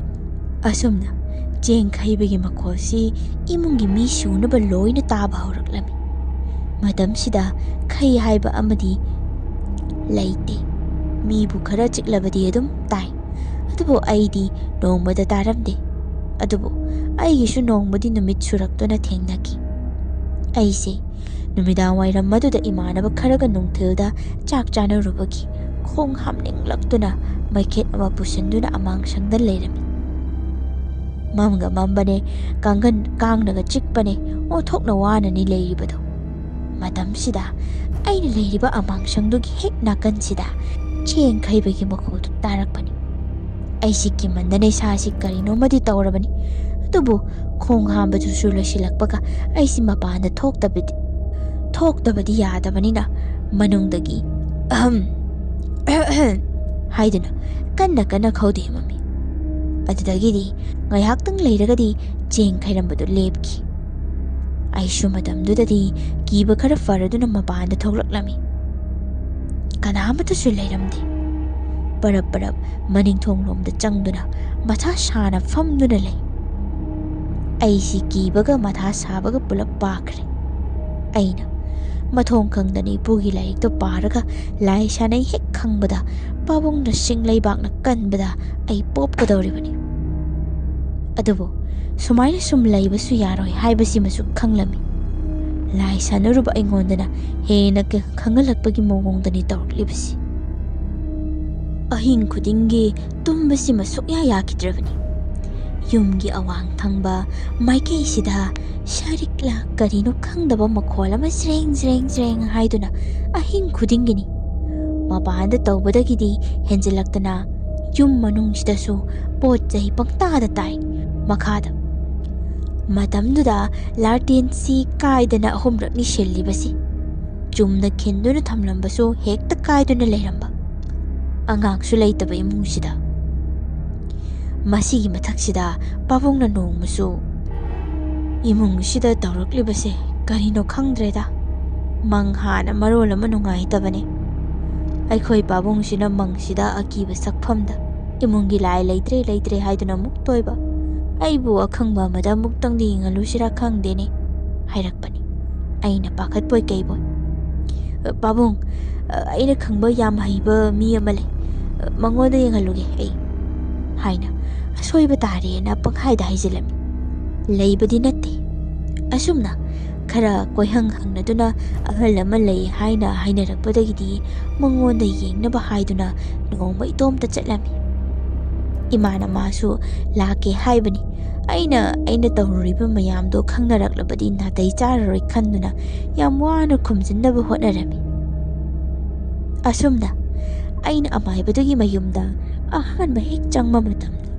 ꯑꯁꯨꯝꯅ ꯆꯦꯡ ꯈꯩꯕꯒꯤ ꯃꯈꯣꯜꯁꯤ ꯏꯃꯨꯡꯒꯤ ꯃꯤ ꯁꯨꯅꯕ ꯂꯣꯏꯅ ꯇꯥꯕ ꯍꯧꯔꯛꯂꯝꯃꯤ꯫ ꯃꯇꯝꯁꯤꯗ ꯈꯩ ꯍꯥꯏꯕ ꯑꯃꯗꯤ ꯂꯩꯇꯦ꯫ ꯃꯤꯕꯨ ꯈꯔ ꯆꯤꯛꯂꯕꯗꯤ ꯑꯗꯨꯝ ꯇꯥꯏ꯫ ꯑꯗꯨꯕꯨ ꯑꯩꯗꯤ ꯅꯣꯡꯃꯗ ꯇꯥꯔꯝꯗꯦ꯫ ꯑꯗꯨꯕꯨ ꯑꯩꯒꯤꯁꯨ ꯅꯣꯡꯃꯗꯤ ꯅꯨꯃꯤꯠ ꯁꯨꯔꯛꯇꯨꯅ ꯊꯦꯡꯅꯈꯤ꯫ ꯑꯩꯁꯦ ꯅꯨꯃꯤꯗꯥꯡ ꯋꯥꯏꯔꯝ ꯑꯗꯨꯗ ꯏꯃꯥꯟꯅꯕ ꯈꯔꯒ ꯅꯨꯡꯊꯤꯜꯗ ꯆꯥꯛ ꯆꯥꯅꯔꯨꯕꯒꯤ ꯈꯣꯡ ꯍꯥꯝꯅꯤꯡꯂꯛꯇꯨꯅ ꯃꯩꯈꯦꯠ ꯑꯃ ꯄꯨꯁꯤꯟꯗꯨꯅ ꯑꯃꯥꯡꯁꯪꯗ ꯂꯩꯔꯝꯃꯤ꯫ ꯃꯝꯒ ꯃꯝꯕꯅꯦ, ꯀꯥꯡꯒꯟ ꯀꯥꯡꯅꯒ ꯆꯤꯛꯄꯅꯦ, ꯑꯣꯟꯊꯣꯛꯅ ꯋꯥꯅꯅꯤ ꯂꯩꯔꯤꯕꯗꯣ꯫ ꯃꯇꯝꯁꯤꯗ ꯑꯩꯅ ꯂꯩꯔꯤꯕ ꯑꯃꯥꯡꯁꯪꯗꯨꯒꯤ ꯍꯦꯛ ꯅꯥꯀꯟꯁꯤꯗ ꯆꯦꯡ ꯈꯩꯕꯒꯤ ꯃꯈꯣꯜꯗꯨ ꯇꯥꯔꯛꯄꯅꯤ꯫ ꯑꯩꯁꯤ ꯀꯤꯃꯟꯗꯅ ꯏꯁꯥꯁꯤ ꯀꯔꯤꯅꯣꯃꯗꯤ ꯇꯧꯔꯕꯅꯤ꯫ ꯑꯗꯨꯕꯨ ꯈꯣꯡ ꯍꯥꯝꯕꯗꯨꯁꯨ ꯂꯣꯏꯁꯤꯜꯂꯛꯄꯒ ꯑꯩꯁꯤ ꯃꯄꯥꯟꯗ ꯊꯣꯛꯇꯕꯗꯤ ꯊꯣꯛꯇꯕꯗꯤ ꯌꯥꯗꯕꯅꯤꯅ ꯃꯅꯨꯡꯗꯒꯤ "ꯑꯍꯝ, ꯑꯍꯝ" ꯍꯥꯏꯗꯨꯅ ꯀꯟꯅ ꯀꯟꯅ ꯈꯧꯗꯦꯝꯃꯝꯃꯤ꯫ ꯑꯗꯨꯗꯒꯤꯗꯤ ꯉꯥꯏꯍꯥꯛꯇꯪ ꯂꯩꯔꯒꯗꯤ ꯆꯦꯡ ꯈꯩꯔꯝꯕꯗꯨ ꯂꯦꯞꯈꯤ꯫ ꯑꯩꯁꯨ ꯃꯇꯝꯗꯨꯗꯗꯤ ꯀꯤꯕ ꯈꯔ ꯐꯔꯗꯨꯅ ꯃꯄꯥꯟꯗ ꯊꯣꯛꯂꯛꯂꯝꯃꯤ꯫ ꯀꯅꯥ ꯑꯃꯠꯇꯁꯨ ꯂꯩꯔꯝꯗꯦ꯫ ꯄꯔꯞ ꯄꯔꯞ ꯃꯅꯤꯡ ꯊꯣꯡꯂꯣꯝꯗ ꯆꯪꯗꯨꯅ ꯃꯊꯥ ꯁꯥꯅ ꯐꯝꯗꯨꯅ ꯂꯩ꯫ ꯑꯩꯁꯤ ꯀꯤꯕꯒ ꯃꯊꯥ ꯁꯥꯕꯒ ꯄꯨꯂꯞ ꯄꯥꯈ꯭ꯔꯦ꯫ ꯑꯩꯅ ꯃꯊꯣꯡ ꯈꯪꯗꯅ ꯏꯄꯨꯒꯤ ꯂꯥꯏꯔꯤꯛꯇꯨ ꯄꯥꯔꯒ ꯂꯥꯏ ꯁꯥꯟꯅꯩ ꯍꯦꯛ ꯈꯪꯕꯗ, ꯄꯥꯕꯨꯡꯅ ꯁꯤꯡ ꯂꯩꯕꯥꯛꯅ ꯀꯟꯕꯗ ꯑꯩ ꯄꯣꯞꯀꯗꯧꯔꯤꯕꯅꯤ꯫ ꯑꯗꯨꯕꯨ ꯁꯨꯃꯥꯏꯅ ꯁꯨꯝ ꯂꯩꯕꯁꯨ ꯌꯥꯔꯣꯏ ꯍꯥꯏꯕꯁꯤꯃꯁꯨ ꯈꯪꯂꯝꯃꯤ꯫ ꯂꯥꯏ ꯁꯥꯟꯅꯔꯨꯕ ꯑꯩꯉꯣꯟꯗꯅ ꯍꯦꯟꯅ ꯈꯪꯍꯜꯂꯛꯄꯒꯤ ꯃꯑꯣꯡꯗꯅꯤ ꯇꯧꯔꯛꯂꯤꯕꯁꯤ꯫ ꯑꯍꯤꯡ ꯈꯨꯗꯤꯡꯒꯤ ꯇꯨꯝꯕꯁꯤꯃ ꯁꯨꯛꯌꯥ ꯌꯥꯈꯤꯗ꯭ꯔꯕꯅꯤ꯫ ꯌꯨꯝꯒꯤ ꯑꯋꯥꯡ ꯊꯪꯕ ꯃꯥꯏꯀꯩꯁꯤꯗ ꯁꯔꯤꯛꯂꯥ ꯀꯔꯤꯅꯣ ꯈꯪꯗꯕ ꯃꯈꯣꯜ ꯑꯃ ꯖ꯭ꯔꯦꯡ ꯖ꯭ꯔꯦꯡ ꯖ꯭ꯔꯦꯡ ꯍꯥꯏꯗꯨꯅ ꯑꯍꯤꯡ ꯈꯨꯗꯤꯡꯒꯤꯅꯤ꯫ ꯃꯄꯥꯟꯗ ꯇꯧꯕꯗꯒꯤꯗꯤ ꯍꯦꯟꯖꯤꯜꯂꯛꯇꯅ ꯌꯨꯝ ꯃꯅꯨꯡꯁꯤꯗꯁꯨ ꯄꯣꯠ ꯆꯩ ꯄꯪꯇꯥꯗ ꯇꯥꯏ꯫ ꯃꯈꯥꯗ ꯃꯇꯝꯗꯨꯗ ꯂꯥꯔꯇꯦꯟꯁꯤ ꯀꯥꯏꯗꯅ ꯑꯍꯨꯝꯂꯛꯅꯤ ꯁꯤꯜꯂꯤꯕꯁꯤ꯫ ꯆꯨꯝꯅ ꯈꯤꯟꯗꯨꯅ ꯊꯝꯂꯝꯕꯁꯨ ꯍꯦꯛꯇ ꯀꯥꯏꯗꯨꯅ ꯂꯩꯔꯝꯕ꯫ ꯑꯉꯥꯡꯁꯨ ꯂꯩꯇꯕ ꯏꯃꯨꯡꯁꯤꯗ꯫ ꯃꯁꯤꯒꯤ ꯃꯊꯛꯁꯤꯗ ꯄꯥꯕꯨꯡꯅ ꯅꯣꯡꯃꯁꯨ, "ꯏꯃꯨꯡꯁꯤꯗ ꯇꯧꯔꯛꯂꯤꯕꯁꯦ ꯀꯔꯤꯅꯣ ꯈꯪꯗ꯭ꯔꯦꯗ꯫ ꯃꯪ ꯍꯥꯟꯅ ꯃꯔꯣꯜ ꯑꯃ ꯅꯨꯡꯉꯥꯏꯇꯕꯅꯦ꯫ ꯑꯩꯈꯣꯏ ꯄꯥꯕꯨꯡꯁꯤꯅ ꯃꯪꯁꯤꯗ ꯑꯀꯤꯕ ꯁꯛꯐꯝꯗ ꯏꯃꯨꯡꯒꯤ ꯂꯥꯏ ꯂꯩꯇ꯭ꯔꯦ ꯂꯩꯇ꯭ꯔꯦ ꯍꯥꯏꯗꯨꯅ ꯑꯃꯨꯛ ꯇꯣꯏꯕ꯫ ꯑꯩꯕꯨ ꯑꯈꯪꯕ ꯑꯃꯗ ꯑꯃꯨꯛꯇꯪꯗꯤ ꯌꯦꯡꯍꯜꯂꯨꯁꯤꯔꯥ ꯈꯪꯗꯦꯅꯦ" ꯍꯥꯏꯔꯛꯄꯅꯤ꯫ ꯑꯩꯅ ꯄꯥꯈꯠꯄꯣꯏ ꯀꯩꯕꯣꯏ, "ꯄꯥꯕꯨꯡ, ꯑꯩꯅ ꯈꯪꯕ ꯌꯥꯝ ꯍꯩꯕ ꯃꯤ ꯑꯃ ꯂꯩ, ꯃꯉꯣꯟꯗ ꯌꯦꯡꯍꯜꯂꯨꯒꯦ ꯑꯩ" ꯍꯥꯏꯅ ꯑꯁꯣꯏꯕ ꯇꯥꯔꯦꯅ ꯄꯪꯍꯥꯏꯗ ꯍꯥꯏꯖꯤꯜꯂꯝꯃꯤ꯫ ꯂꯩꯕꯗꯤ ꯅꯠꯇꯦ꯫ ꯑꯁꯨꯝꯅ ꯈꯔ ꯀꯣꯏꯍꯪ ꯍꯪꯅꯗꯨꯅ ꯑꯍꯜ ꯑꯃ ꯂꯩ ꯍꯥꯏꯅ ꯍꯥꯏꯅꯔꯛꯄꯗꯒꯤꯗꯤ ꯃꯉꯣꯟꯗ ꯌꯦꯡꯅꯕ ꯍꯥꯏꯗꯨꯅ ꯅꯣꯡꯃ ꯏꯇꯣꯝꯇ ꯆꯠꯂꯝꯃꯤ꯫ ꯏꯃꯥꯅ ꯃꯥꯁꯨ ꯂꯥꯛꯀꯦ ꯍꯥꯏꯕꯅꯤ, ꯑꯩꯅ ꯑꯩꯅ ꯇꯧꯔꯨꯔꯤꯕ ꯃꯌꯥꯝꯗꯣ ꯈꯪꯅꯔꯛꯂꯕꯗꯤ ꯅꯥꯇꯩ ꯆꯥꯔꯔꯣꯏ ꯈꯟꯗꯨꯅ ꯌꯥꯝ ꯋꯥꯅ ꯈꯨꯝꯖꯤꯟꯅꯕ ꯍꯣꯠꯅꯔꯝꯃꯤ꯫ ꯑꯁꯨꯝꯅ ꯑꯩꯅ ꯑꯃꯥꯏꯕꯗꯨꯒꯤ ꯃꯌꯨꯝꯗ ꯑꯍꯥꯟꯕ ꯍꯦꯛ ꯆꯪꯕ ꯃꯇꯝꯗ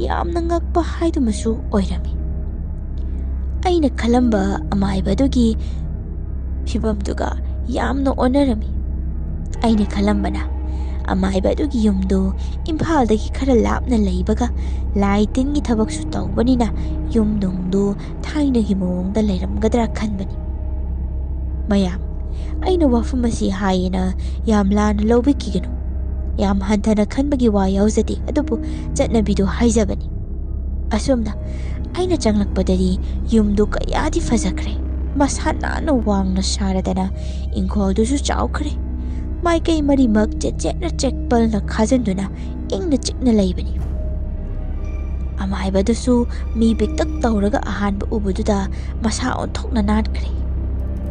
ꯌꯥꯝꯅ ꯉꯛꯄ ꯍꯥꯏꯗꯨꯃꯁꯨ ꯑꯣꯏꯔꯝꯃꯤ꯫ ꯑꯩꯅ ꯈꯜꯂꯝꯕ ꯑꯃꯥꯏꯕꯗꯨꯒꯤ ꯐꯤꯕꯝꯗꯨꯒ ꯌꯥꯝꯅ ꯑꯣꯟꯅꯔꯝꯃꯤ꯫ ꯑꯩꯅ ꯈꯜꯂꯝꯕꯅ ꯑꯃꯥꯏꯕ ꯑꯗꯨꯒꯤ ꯌꯨꯝꯗꯨ ꯏꯝꯐꯥꯜꯗꯒꯤ ꯈꯔ ꯂꯥꯞꯅ ꯂꯩꯕꯒ ꯂꯥꯏ ꯇꯤꯟꯒꯤ ꯊꯕꯛꯁꯨ ꯇꯧꯕꯅꯤꯅ ꯌꯨꯝ ꯅꯨꯡꯗꯨ ꯊꯥꯏꯅꯒꯤ ꯃꯑꯣꯡꯗ ꯂꯩꯔꯝꯒꯗ꯭ꯔꯥ ꯈꯟꯕꯅꯤ꯫ ꯃꯌꯥꯝ, ꯑꯩꯅ ꯋꯥꯐꯝ ꯑꯁꯤ ꯍꯥꯏꯌꯦꯅ ꯌꯥꯝ ꯂꯥꯟꯅ ꯂꯧꯕꯤꯈꯤꯒꯅꯨ꯫ ꯌꯥꯝ ꯍꯟꯊꯅ ꯈꯟꯕꯒꯤ ꯋꯥ ꯌꯥꯎꯖꯗꯦ, ꯑꯗꯨꯕꯨ ꯆꯠꯅꯕꯤꯗꯨ ꯍꯥꯏꯖꯕꯅꯤ꯫ ꯑꯁꯨꯝꯅ ꯑꯩꯅ ꯆꯪꯂꯛꯄꯗꯗꯤ ꯌꯨꯝꯗꯨ ꯀꯌꯥꯗꯤ ꯐꯖꯈ꯭ꯔꯦ꯫ ꯃꯁꯥ ꯅꯥꯟꯅ ꯋꯥꯡꯅ ꯁꯥꯔꯗꯅ ꯏꯪꯈꯣꯜꯗꯨꯁꯨ ꯆꯥꯎꯈ꯭ꯔꯦ꯫ ꯃꯥꯏꯀꯩ ꯃꯔꯤꯃꯛ ꯆꯦꯠ ꯆꯦꯠꯅ ꯆꯦꯛꯄꯜꯅ ꯈꯥꯖꯤꯟꯗꯨꯅ ꯏꯪꯅ ꯆꯤꯛꯅ ꯂꯩꯕꯅꯤ꯫ ꯑꯃꯥꯏꯕꯗꯨꯁꯨ ꯃꯤ ꯄꯤꯛꯇꯛ ꯇꯧꯔꯒ ꯑꯍꯥꯟꯕ ꯎꯕꯗꯨꯗ ꯃꯁꯥ ꯑꯣꯟꯊꯣꯛꯅ ꯅꯥꯟꯈ꯭ꯔꯦ꯫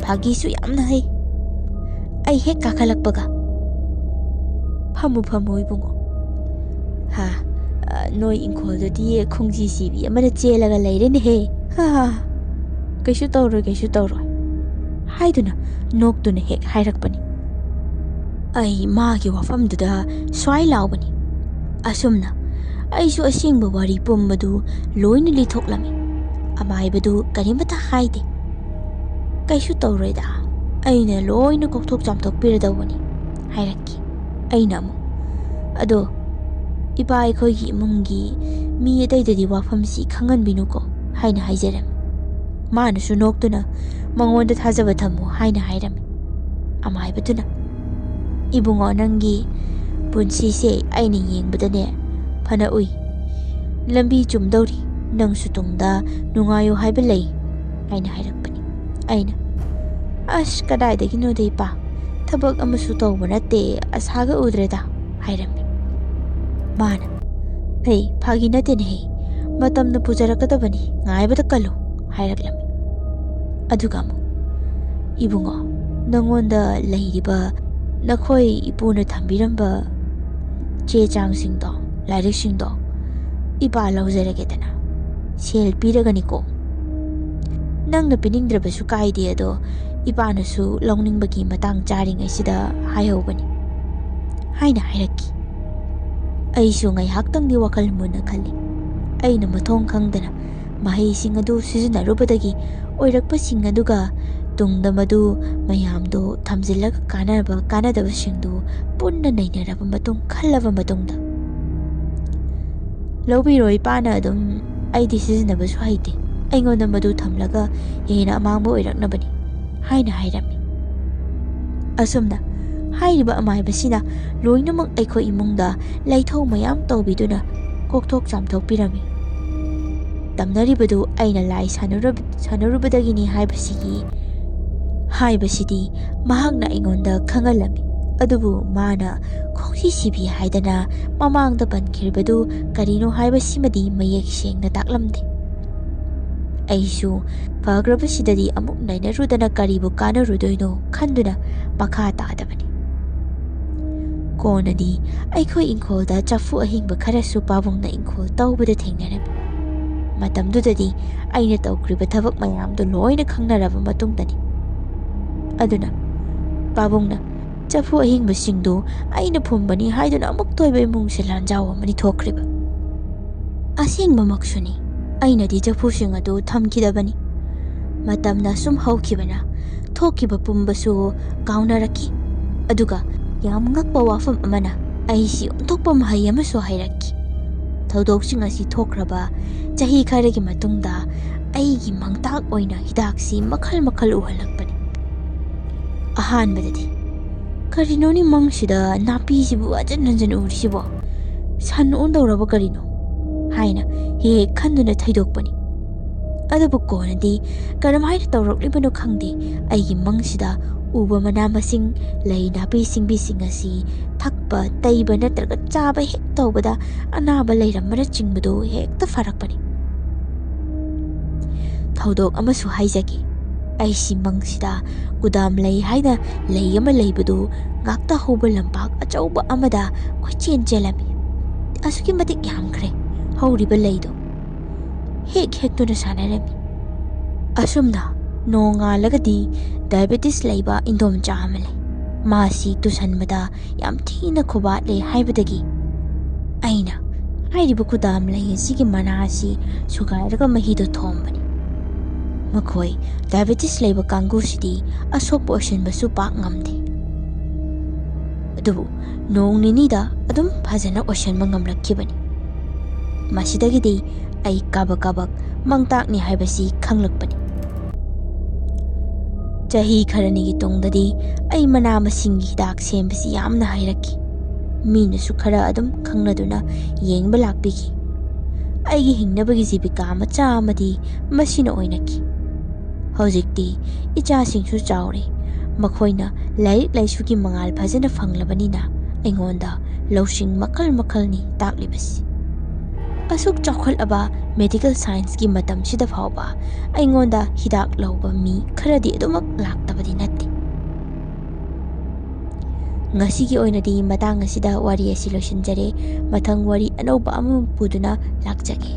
ꯐꯥꯒꯤꯁꯨ ꯌꯥꯝꯅ ꯍꯩ꯫ ꯑꯩ ꯍꯦꯛ ꯀꯥꯈꯠꯂꯛꯄꯒ, "ꯐꯝꯃꯨ, ꯐꯝꯃꯨ, ꯏꯕꯨꯡꯉꯣ꯫ ꯍꯥ, ꯑ, ꯅꯣꯏ ꯏꯪꯈꯣꯜꯗꯨꯗꯤ ꯈꯣꯡꯖꯤ ꯁꯤꯕꯤ ꯑꯃꯅ ꯆꯦꯜꯂꯒ ꯂꯩꯔꯦꯅꯦꯍꯦ꯫ ꯍꯥ, ꯍꯥ, ꯀꯩꯁꯨ ꯇꯧꯔꯣꯏ, ꯀꯩꯁꯨ ꯇꯧꯔꯣꯏ," ꯍꯥꯏꯗꯨꯅ ꯅꯣꯛꯇꯨꯅ ꯍꯦꯛ ꯍꯥꯏꯔꯛꯄꯅꯤ꯫ ꯑꯩ ꯃꯥꯒꯤ ꯋꯥꯐꯝꯗꯨꯗ ꯁ꯭ꯋꯥꯏ ꯂꯥꯎꯕꯅꯤ꯫ ꯑꯁꯨꯝꯅ ꯑꯩꯁꯨ ꯑꯁꯦꯡꯕ ꯋꯥꯔꯤ ꯄꯨꯝꯕꯗꯨ ꯂꯣꯏꯅ ꯂꯤꯊꯣꯛꯂꯝꯃꯤ꯫ ꯑꯃꯥꯏꯕꯗꯨ ꯀꯔꯤꯃꯇ ꯍꯥꯏꯗꯦ꯫ "ꯀꯩꯁꯨ ꯇꯧꯔꯣꯏꯗ, ꯑꯩꯅ ꯂꯣꯏꯅ ꯀꯣꯛꯊꯣꯛ ꯆꯥꯝꯊꯣꯛꯄꯤꯔꯗꯧꯕꯅꯤ," ꯍꯥꯏꯔꯛꯈꯤ꯫ ꯑꯩꯅ ꯑꯃꯨꯛ, "ꯑꯗꯣ, ꯏꯄꯥ ꯑꯩꯈꯣꯏꯒꯤ ꯏꯃꯨꯡꯒꯤ ꯃꯤ ꯑꯇꯩꯗꯗꯤ ꯋꯥꯐꯝꯁꯤ ꯈꯪꯍꯟꯕꯤꯅꯨꯀꯣ," ꯍꯥꯏꯅ ꯍꯥꯏꯖꯔꯝꯃꯤ꯫ ꯃꯥꯅꯁꯨ ꯅꯣꯛꯇꯨꯅ, "ꯃꯉꯣꯟꯗ ꯊꯥꯖꯕ ꯊꯝꯃꯨ," ꯍꯥꯏꯅ ꯍꯥꯏꯔꯝꯃꯤ꯫ ꯑꯃꯥꯏꯕꯗꯨꯅ, "ꯏꯕꯨꯡꯉꯣ, ꯅꯪꯒꯤ ꯄꯨꯟꯁꯤꯁꯦ ꯑꯩꯅ ꯌꯦꯡꯕꯗꯅꯦ ꯐꯅ ꯎꯏ꯫ ꯂꯝꯕꯤ ꯆꯨꯝꯗꯧꯔꯤ, ꯅꯪꯁꯨ ꯇꯨꯡꯗ ꯅꯨꯡꯉꯥꯏꯌꯨ ꯍꯥꯏꯕ ꯂꯩ," ꯍꯥꯏꯅ ꯍꯥꯏꯔꯛꯄꯅꯤ꯫ ꯑꯩꯅ, "ꯑꯁ, ꯀꯗꯥꯏꯗꯒꯤꯅꯣꯗ ꯏꯄꯥ, ꯊꯕꯛ ꯑꯃꯁꯨ ꯇꯧꯕ ꯅꯠꯇꯦ, ꯑꯁꯥꯒ ꯎꯗ꯭ꯔꯦꯗ," ꯍꯥꯏꯔꯝꯃꯤ꯫ ꯃꯥꯅ, "ꯍꯩ, ꯐꯥꯒꯤ ꯅꯠꯇꯦꯅꯦꯍꯦ, ꯃꯇꯝꯅ ꯄꯨꯖꯔꯛꯀꯗꯕꯅꯤ, ꯉꯥꯏꯕꯗ ꯀꯜꯂꯨ," ꯍꯥꯏꯔꯛꯂꯝꯃꯤ꯫ ꯑꯗꯨꯒ ꯑꯃꯨꯛ, "ꯏꯕꯨꯡꯉꯣ, ꯅꯉꯣꯟꯗ ꯂꯩꯔꯤꯕ ꯅꯈꯣꯏ ꯏꯄꯨꯅ ꯊꯝꯕꯤꯔꯝꯕ ꯆꯦ ꯆꯥꯡꯁꯤꯡꯗꯣ, ꯂꯥꯏꯔꯤꯛꯁꯤꯡꯗꯣ ꯏꯄꯥ ꯂꯧꯖꯔꯒꯦꯗꯅ?" ꯁꯦꯜ ꯄꯤꯔꯒꯅꯤꯀꯣ꯫ ꯅꯪꯅ ꯄꯤꯅꯤꯡꯗ꯭ꯔꯕꯁꯨ ꯀꯥꯏꯗꯦ, ꯑꯗꯣ ꯏꯄꯥꯅꯁꯨ ꯂꯧꯅꯤꯡꯕꯒꯤ ꯃꯇꯥꯡ ꯆꯥꯔꯤꯉꯩꯁꯤꯗ ꯍꯥꯏꯍꯧꯕꯅꯤ" ꯍꯥꯏꯅ ꯍꯥꯏꯔꯛꯈꯤ꯫ ꯑꯩꯁꯨ ꯉꯥꯏꯍꯥꯛꯇꯪꯗꯤ ꯋꯥꯈꯜ ꯃꯨꯟꯅ ꯈꯜꯂꯤ꯫ ꯑꯩꯅ ꯃꯊꯣꯡ ꯈꯪꯗꯅ ꯃꯍꯩꯁꯤꯡ ꯑꯗꯨ ꯁꯤꯖꯤꯟꯅꯔꯨꯕꯗꯒꯤ ꯑꯣꯏꯔꯛꯄꯁꯤꯡ ꯑꯗꯨꯒ ꯇꯨꯡꯗ ꯃꯗꯨ ꯃꯌꯥꯝꯗꯨ ꯊꯝꯖꯤꯜꯂꯒ ꯀꯥꯟꯅꯕ ꯀꯥꯟꯅꯗꯕꯁꯤꯡꯗꯨ ꯄꯨꯟꯅ ꯅꯩꯅꯔꯕ ꯃꯇꯨꯡ, ꯈꯜꯂꯕ ꯃꯇꯨꯡꯗ, "ꯂꯧꯕꯤꯔꯣ ꯏꯄꯥꯅ ꯑꯗꯨꯝ, ꯑꯩꯗꯤ ꯁꯤꯖꯤꯟꯅꯕꯁꯨ ꯍꯩꯇꯦ, ꯑꯩꯉꯣꯟꯗ ꯃꯗꯨ ꯊꯝꯂꯒ ꯍꯦꯟꯅ ꯑꯃꯥꯡꯕ ꯑꯣꯏꯔꯛꯅꯕꯅꯤ" ꯍꯥꯏꯅ ꯍꯥꯏꯔꯝꯃꯤ꯫ ꯑꯁꯨꯝꯅ ꯍꯥꯏꯔꯤꯕ ꯑꯃꯥꯏꯕꯁꯤꯅ ꯂꯣꯏꯅꯃꯛ ꯑꯩꯈꯣꯏ ꯏꯃꯨꯡꯗ ꯂꯩꯊꯧ ꯃꯌꯥꯝ ꯇꯧꯕꯤꯗꯨꯅ ꯀꯣꯛꯊꯣꯛ ꯆꯥꯝꯊꯣꯛꯄꯤꯔꯝꯃꯤ꯫ ꯇꯝꯅꯔꯤꯕꯗꯨ ꯑꯩꯅ ꯂꯥꯏ ꯁꯥꯟꯅꯔꯨꯕ-, ꯁꯥꯟꯅꯔꯨꯕꯗꯒꯤꯅꯤ ꯍꯥꯏꯕꯁꯤꯒꯤ, ꯍꯥꯏꯕꯁꯤꯗꯤ ꯃꯍꯥꯛꯅ ꯑꯩꯉꯣꯟꯗ ꯈꯪꯍꯜꯂꯝꯃꯤ꯫ ꯑꯗꯨꯕꯨ ꯃꯥꯅ ꯈꯣꯡꯁꯤ ꯁꯤꯕꯤ ꯍꯥꯏꯗꯅ ꯃꯃꯥꯡꯗ ꯄꯟꯈꯤꯕꯗꯨ ꯀꯔꯤꯅꯣ ꯍꯥꯏꯕꯁꯤꯃꯗꯤ ꯃꯌꯦꯛ ꯁꯦꯡꯅ ꯇꯥꯛꯂꯝꯗꯦ꯫ ꯑꯩꯁꯨ ꯐꯈ꯭ꯔꯕꯁꯤꯗꯗꯤ ꯑꯃꯨꯛ ꯅꯩꯅꯔꯨꯗꯅ ꯀꯔꯤꯕꯨ ꯀꯥꯟꯅꯔꯨꯗꯣꯏꯅꯣ ꯈꯟꯗꯨꯅ ꯃꯈꯥ ꯇꯥꯗꯕꯅꯤ꯫ ꯀꯣꯟꯅꯗꯤ ꯑꯩꯈꯣꯏ ꯏꯪꯈꯣꯜꯗ ꯆꯐꯨ ꯑꯍꯤꯡꯕ ꯈꯔꯁꯨ ꯄꯥꯕꯨꯡꯅ ꯏꯪꯈꯣꯜ ꯇꯧꯕꯗ ꯊꯦꯡꯅꯔꯝꯃꯤ꯫ ꯃꯇꯝꯗꯨꯗꯗꯤ ꯑꯩꯅ ꯇꯧꯈ꯭ꯔꯤꯕ ꯊꯕꯛ ꯃꯌꯥꯝꯗꯨ ꯂꯣꯏꯅ ꯈꯪꯅꯔꯕ ꯃꯇꯨꯡꯗꯅꯤ꯫ ꯑꯗꯨꯅ ꯄꯥꯕꯨꯡꯅ ꯆꯐꯨ ꯑꯍꯤꯡꯕꯁꯤꯡꯗꯨ ꯑꯩꯅ ꯐꯨꯝꯕꯅꯤ ꯍꯥꯏꯗꯨꯅ ꯑꯃꯨꯛꯇ ꯑꯣꯏꯕ ꯏꯃꯨꯡꯁꯦ ꯂꯥꯟꯖꯥꯎ ꯑꯃꯅꯤ ꯊꯣꯛꯈ꯭ꯔꯤꯕ꯫ ꯑꯁꯦꯡꯕꯃꯛꯁꯨꯅꯤ, ꯑꯩꯅꯗꯤ ꯆꯐꯨꯁꯤꯡ ꯑꯗꯨ ꯊꯝꯈꯤꯗꯕꯅꯤ꯫ ꯃꯇꯝꯅ ꯁꯨꯝ ꯍꯧꯈꯤꯕꯅ ꯊꯣꯛꯈꯤꯕ ꯄꯨꯝꯕꯁꯨ ꯀꯥꯎꯅꯔꯛꯈꯤ꯫ ꯑꯗꯨꯒ ꯌꯥꯝ ꯉꯛꯄ ꯋꯥꯐꯝ ꯑꯃꯅ, ꯑꯩꯁꯤ ꯑꯣꯟꯊꯣꯛꯄ ꯃꯍꯩ ꯑꯃꯁꯨ ꯍꯩꯔꯛꯈꯤ꯫ ꯊꯧꯗꯣꯛꯁꯤꯡ ꯑꯁꯤ ꯊꯣꯛꯈ꯭ꯔꯕ ꯆꯍꯤ ꯈꯔꯒꯤ ꯃꯇꯨꯡꯗ ꯑꯩꯒꯤ ꯃꯪꯇꯥꯛ ꯑꯣꯏꯅ ꯍꯤꯗꯥꯛꯁꯤ ꯃꯈꯜ ꯃꯈꯜ ꯎꯍꯜꯂꯛꯄꯅꯤ꯫ ꯑꯍꯥꯟꯕꯗꯗꯤ, "ꯀꯔꯤꯅꯣꯅꯤ ꯃꯪꯁꯤꯗ ꯅꯥꯄꯤꯁꯤꯕꯨ ꯍꯟꯖꯤꯟ ꯍꯟꯖꯤꯟ ꯎꯔꯤꯁꯤꯕꯣ? ꯁꯟ ꯑꯣꯟꯗꯧꯔꯕ ꯀꯔꯤꯅꯣ?" ꯍꯥꯏꯅ ꯍꯦꯛ ꯍꯦꯛ ꯈꯟꯗꯨꯅ ꯊꯩꯗꯣꯛꯄꯅꯤ꯫ ꯑꯗꯨꯕꯨ ꯀꯣꯟꯅꯗꯤ ꯀꯔꯝꯍꯥꯏꯅ ꯇꯧꯔꯛꯂꯤꯕꯅꯣ ꯈꯪꯗꯦ, ꯑꯩꯒꯤ ꯃꯪꯁꯤꯗ ꯎꯕ ꯃꯅꯥ ꯃꯁꯤꯡ, ꯂꯩ ꯅꯥꯄꯤ ꯁꯤꯡꯕꯤꯁꯤꯡ ꯑꯁꯤ ꯊꯛꯄ, ꯇꯩꯕ ꯅꯠꯇ꯭ꯔꯒ ꯆꯥꯕ ꯍꯦꯛ ꯇꯧꯕꯗ ꯑꯅꯥꯕ ꯂꯩꯔꯝꯕꯅꯆꯤꯡꯕꯗꯨ ꯍꯦꯛꯇ ꯐꯔꯛꯄꯅꯤ꯫ ꯊꯧꯗꯣꯛ ꯑꯃꯁꯨ ꯍꯥꯏꯖꯒꯦ꯫ ꯑꯩꯁꯤ ꯃꯪꯁꯤꯗ ꯒꯨꯗꯥꯝ ꯂꯩ ꯍꯥꯏꯅ ꯂꯩ ꯑꯃ ꯂꯩꯕꯗꯨ ꯉꯥꯛꯇ ꯍꯧꯕ ꯂꯝꯄꯥꯛ ꯑꯆꯧꯕ ꯑꯃꯗ ꯀꯣꯏꯆꯦꯟ ꯆꯦꯜꯂꯝꯃꯤ꯫ ꯑꯁꯨꯛꯀꯤ ꯃꯇꯤꯛ ꯌꯥꯝꯈ꯭ꯔꯦ ꯍꯧꯔꯤꯕ ꯂꯩꯗꯣ꯫ ꯍꯦꯛ ꯍꯦꯛꯇꯨꯅ ꯁꯥꯟꯅꯔꯝꯃꯤ꯫ ꯑꯁꯨꯝꯅ ꯅꯣꯡꯉꯥꯜꯂꯒꯗꯤ ꯗꯥꯏꯕꯦꯇꯤꯁ ꯂꯩꯕ ꯏꯟꯗꯣꯝꯆꯥ ꯑꯃ ꯂꯩ꯫ ꯃꯥꯁꯤ ꯇꯨꯁꯟꯕꯗ ꯌꯥꯝ ꯊꯤꯅ ꯈꯨꯕꯥꯠꯂꯦ ꯍꯥꯏꯕꯗꯒꯤ ꯑꯩꯅ ꯍꯥꯏꯔꯤꯕ ꯈꯨꯗꯥꯝꯂꯩ ꯑꯁꯤꯒꯤ ꯃꯅꯥ ꯑꯁꯤ ꯁꯨꯒꯥꯏꯔꯒ ꯃꯍꯤꯗꯣ ꯊꯣꯝꯕꯅꯤ꯫ ꯃꯈꯣꯏ ꯗꯥꯏꯕꯦꯇꯤꯁ ꯂꯩꯕ ꯀꯥꯡꯕꯨꯁꯤꯗꯤ ꯑꯁꯣꯛꯄ ꯑꯣꯏꯁꯤꯟꯕꯁꯨ ꯄꯥꯛ ꯉꯝꯗꯦ꯫ ꯑꯗꯨꯕꯨ ꯅꯣꯡ ꯅꯤꯅꯤꯗ ꯑꯗꯨꯝ ꯐꯖꯅ ꯑꯣꯏꯁꯤꯟꯕ ꯉꯝꯂꯛꯈꯤꯕꯅꯤ꯫ ꯃꯁꯤꯗꯒꯤꯗꯤ ꯑꯩ ꯀꯥꯕꯛ ꯀꯥꯕꯛ ꯃꯥꯡꯇꯥꯛꯅꯤ ꯍꯥꯏꯕꯁꯤ ꯈꯪꯂꯛꯄꯅꯤ꯫ ꯆꯍꯤ ꯈꯔꯅꯤꯒꯤ ꯇꯨꯡꯗꯗꯤ ꯑꯩ ꯃꯅꯥ ꯃꯁꯤꯡꯒꯤ ꯍꯤꯗꯥꯛ ꯁꯦꯝꯕꯁꯤ ꯌꯥꯝꯅ ꯍꯩꯔꯛꯈꯤ꯫ ꯃꯤꯅꯁꯨ ꯈꯔ ꯑꯗꯨꯝ ꯈꯪꯅꯗꯨꯅ ꯌꯦꯡꯕ ꯂꯥꯛꯄꯤꯈꯤ꯫ ꯑꯩꯒꯤ ꯍꯤꯡꯅꯕꯒꯤ ꯖꯤꯕꯤꯀꯥ ꯃꯆꯥ ꯑꯃꯗꯤ ꯃꯁꯤꯅ ꯑꯣꯏꯅꯈꯤ꯫ ꯍꯧꯖꯤꯛꯇꯤ ꯏꯆꯥꯁꯤꯡꯁꯨ ꯆꯥꯎꯔꯦ꯫ ꯃꯈꯣꯏꯅ ꯂꯥꯏꯔꯤꯛ ꯂꯥꯏꯁꯨꯒꯤ ꯃꯉꯥꯜ ꯐꯖꯅ ꯐꯪꯂꯕꯅꯤꯅ ꯑꯩꯉꯣꯟꯗ ꯂꯧꯁꯤꯡ ꯃꯈꯜ ꯃꯈꯜꯅꯤ ꯇꯥꯛꯂꯤꯕꯁꯤ꯫ ꯑꯁꯨꯛ ꯆꯥꯎꯈꯠꯂꯕ ꯃꯦꯗꯤꯀꯦꯜ ꯁꯥꯏꯟꯁꯀꯤ ꯃꯇꯝꯁꯤꯗ ꯐꯥꯎꯕ ꯑꯩꯉꯣꯟꯗ ꯍꯤꯗꯥꯛ ꯂꯧꯕ ꯃꯤ ꯈꯔꯗꯤ ꯑꯗꯨꯃꯛ ꯂꯥꯛꯇꯕꯗꯤ ꯅꯠꯇꯦ꯫ ꯉꯁꯤꯒꯤ ꯑꯣꯏꯅꯗꯤ ꯃꯇꯥꯡ ꯑꯁꯤꯗ ꯋꯥꯔꯤ ꯑꯁꯤ ꯂꯣꯏꯁꯤꯟꯖꯔꯦ꯫ ꯃꯊꯪ ꯋꯥꯔꯤ ꯑꯅꯧꯕ ꯑꯃ ꯄꯨꯗꯨꯅ ꯂꯥꯛꯆꯒꯦ꯫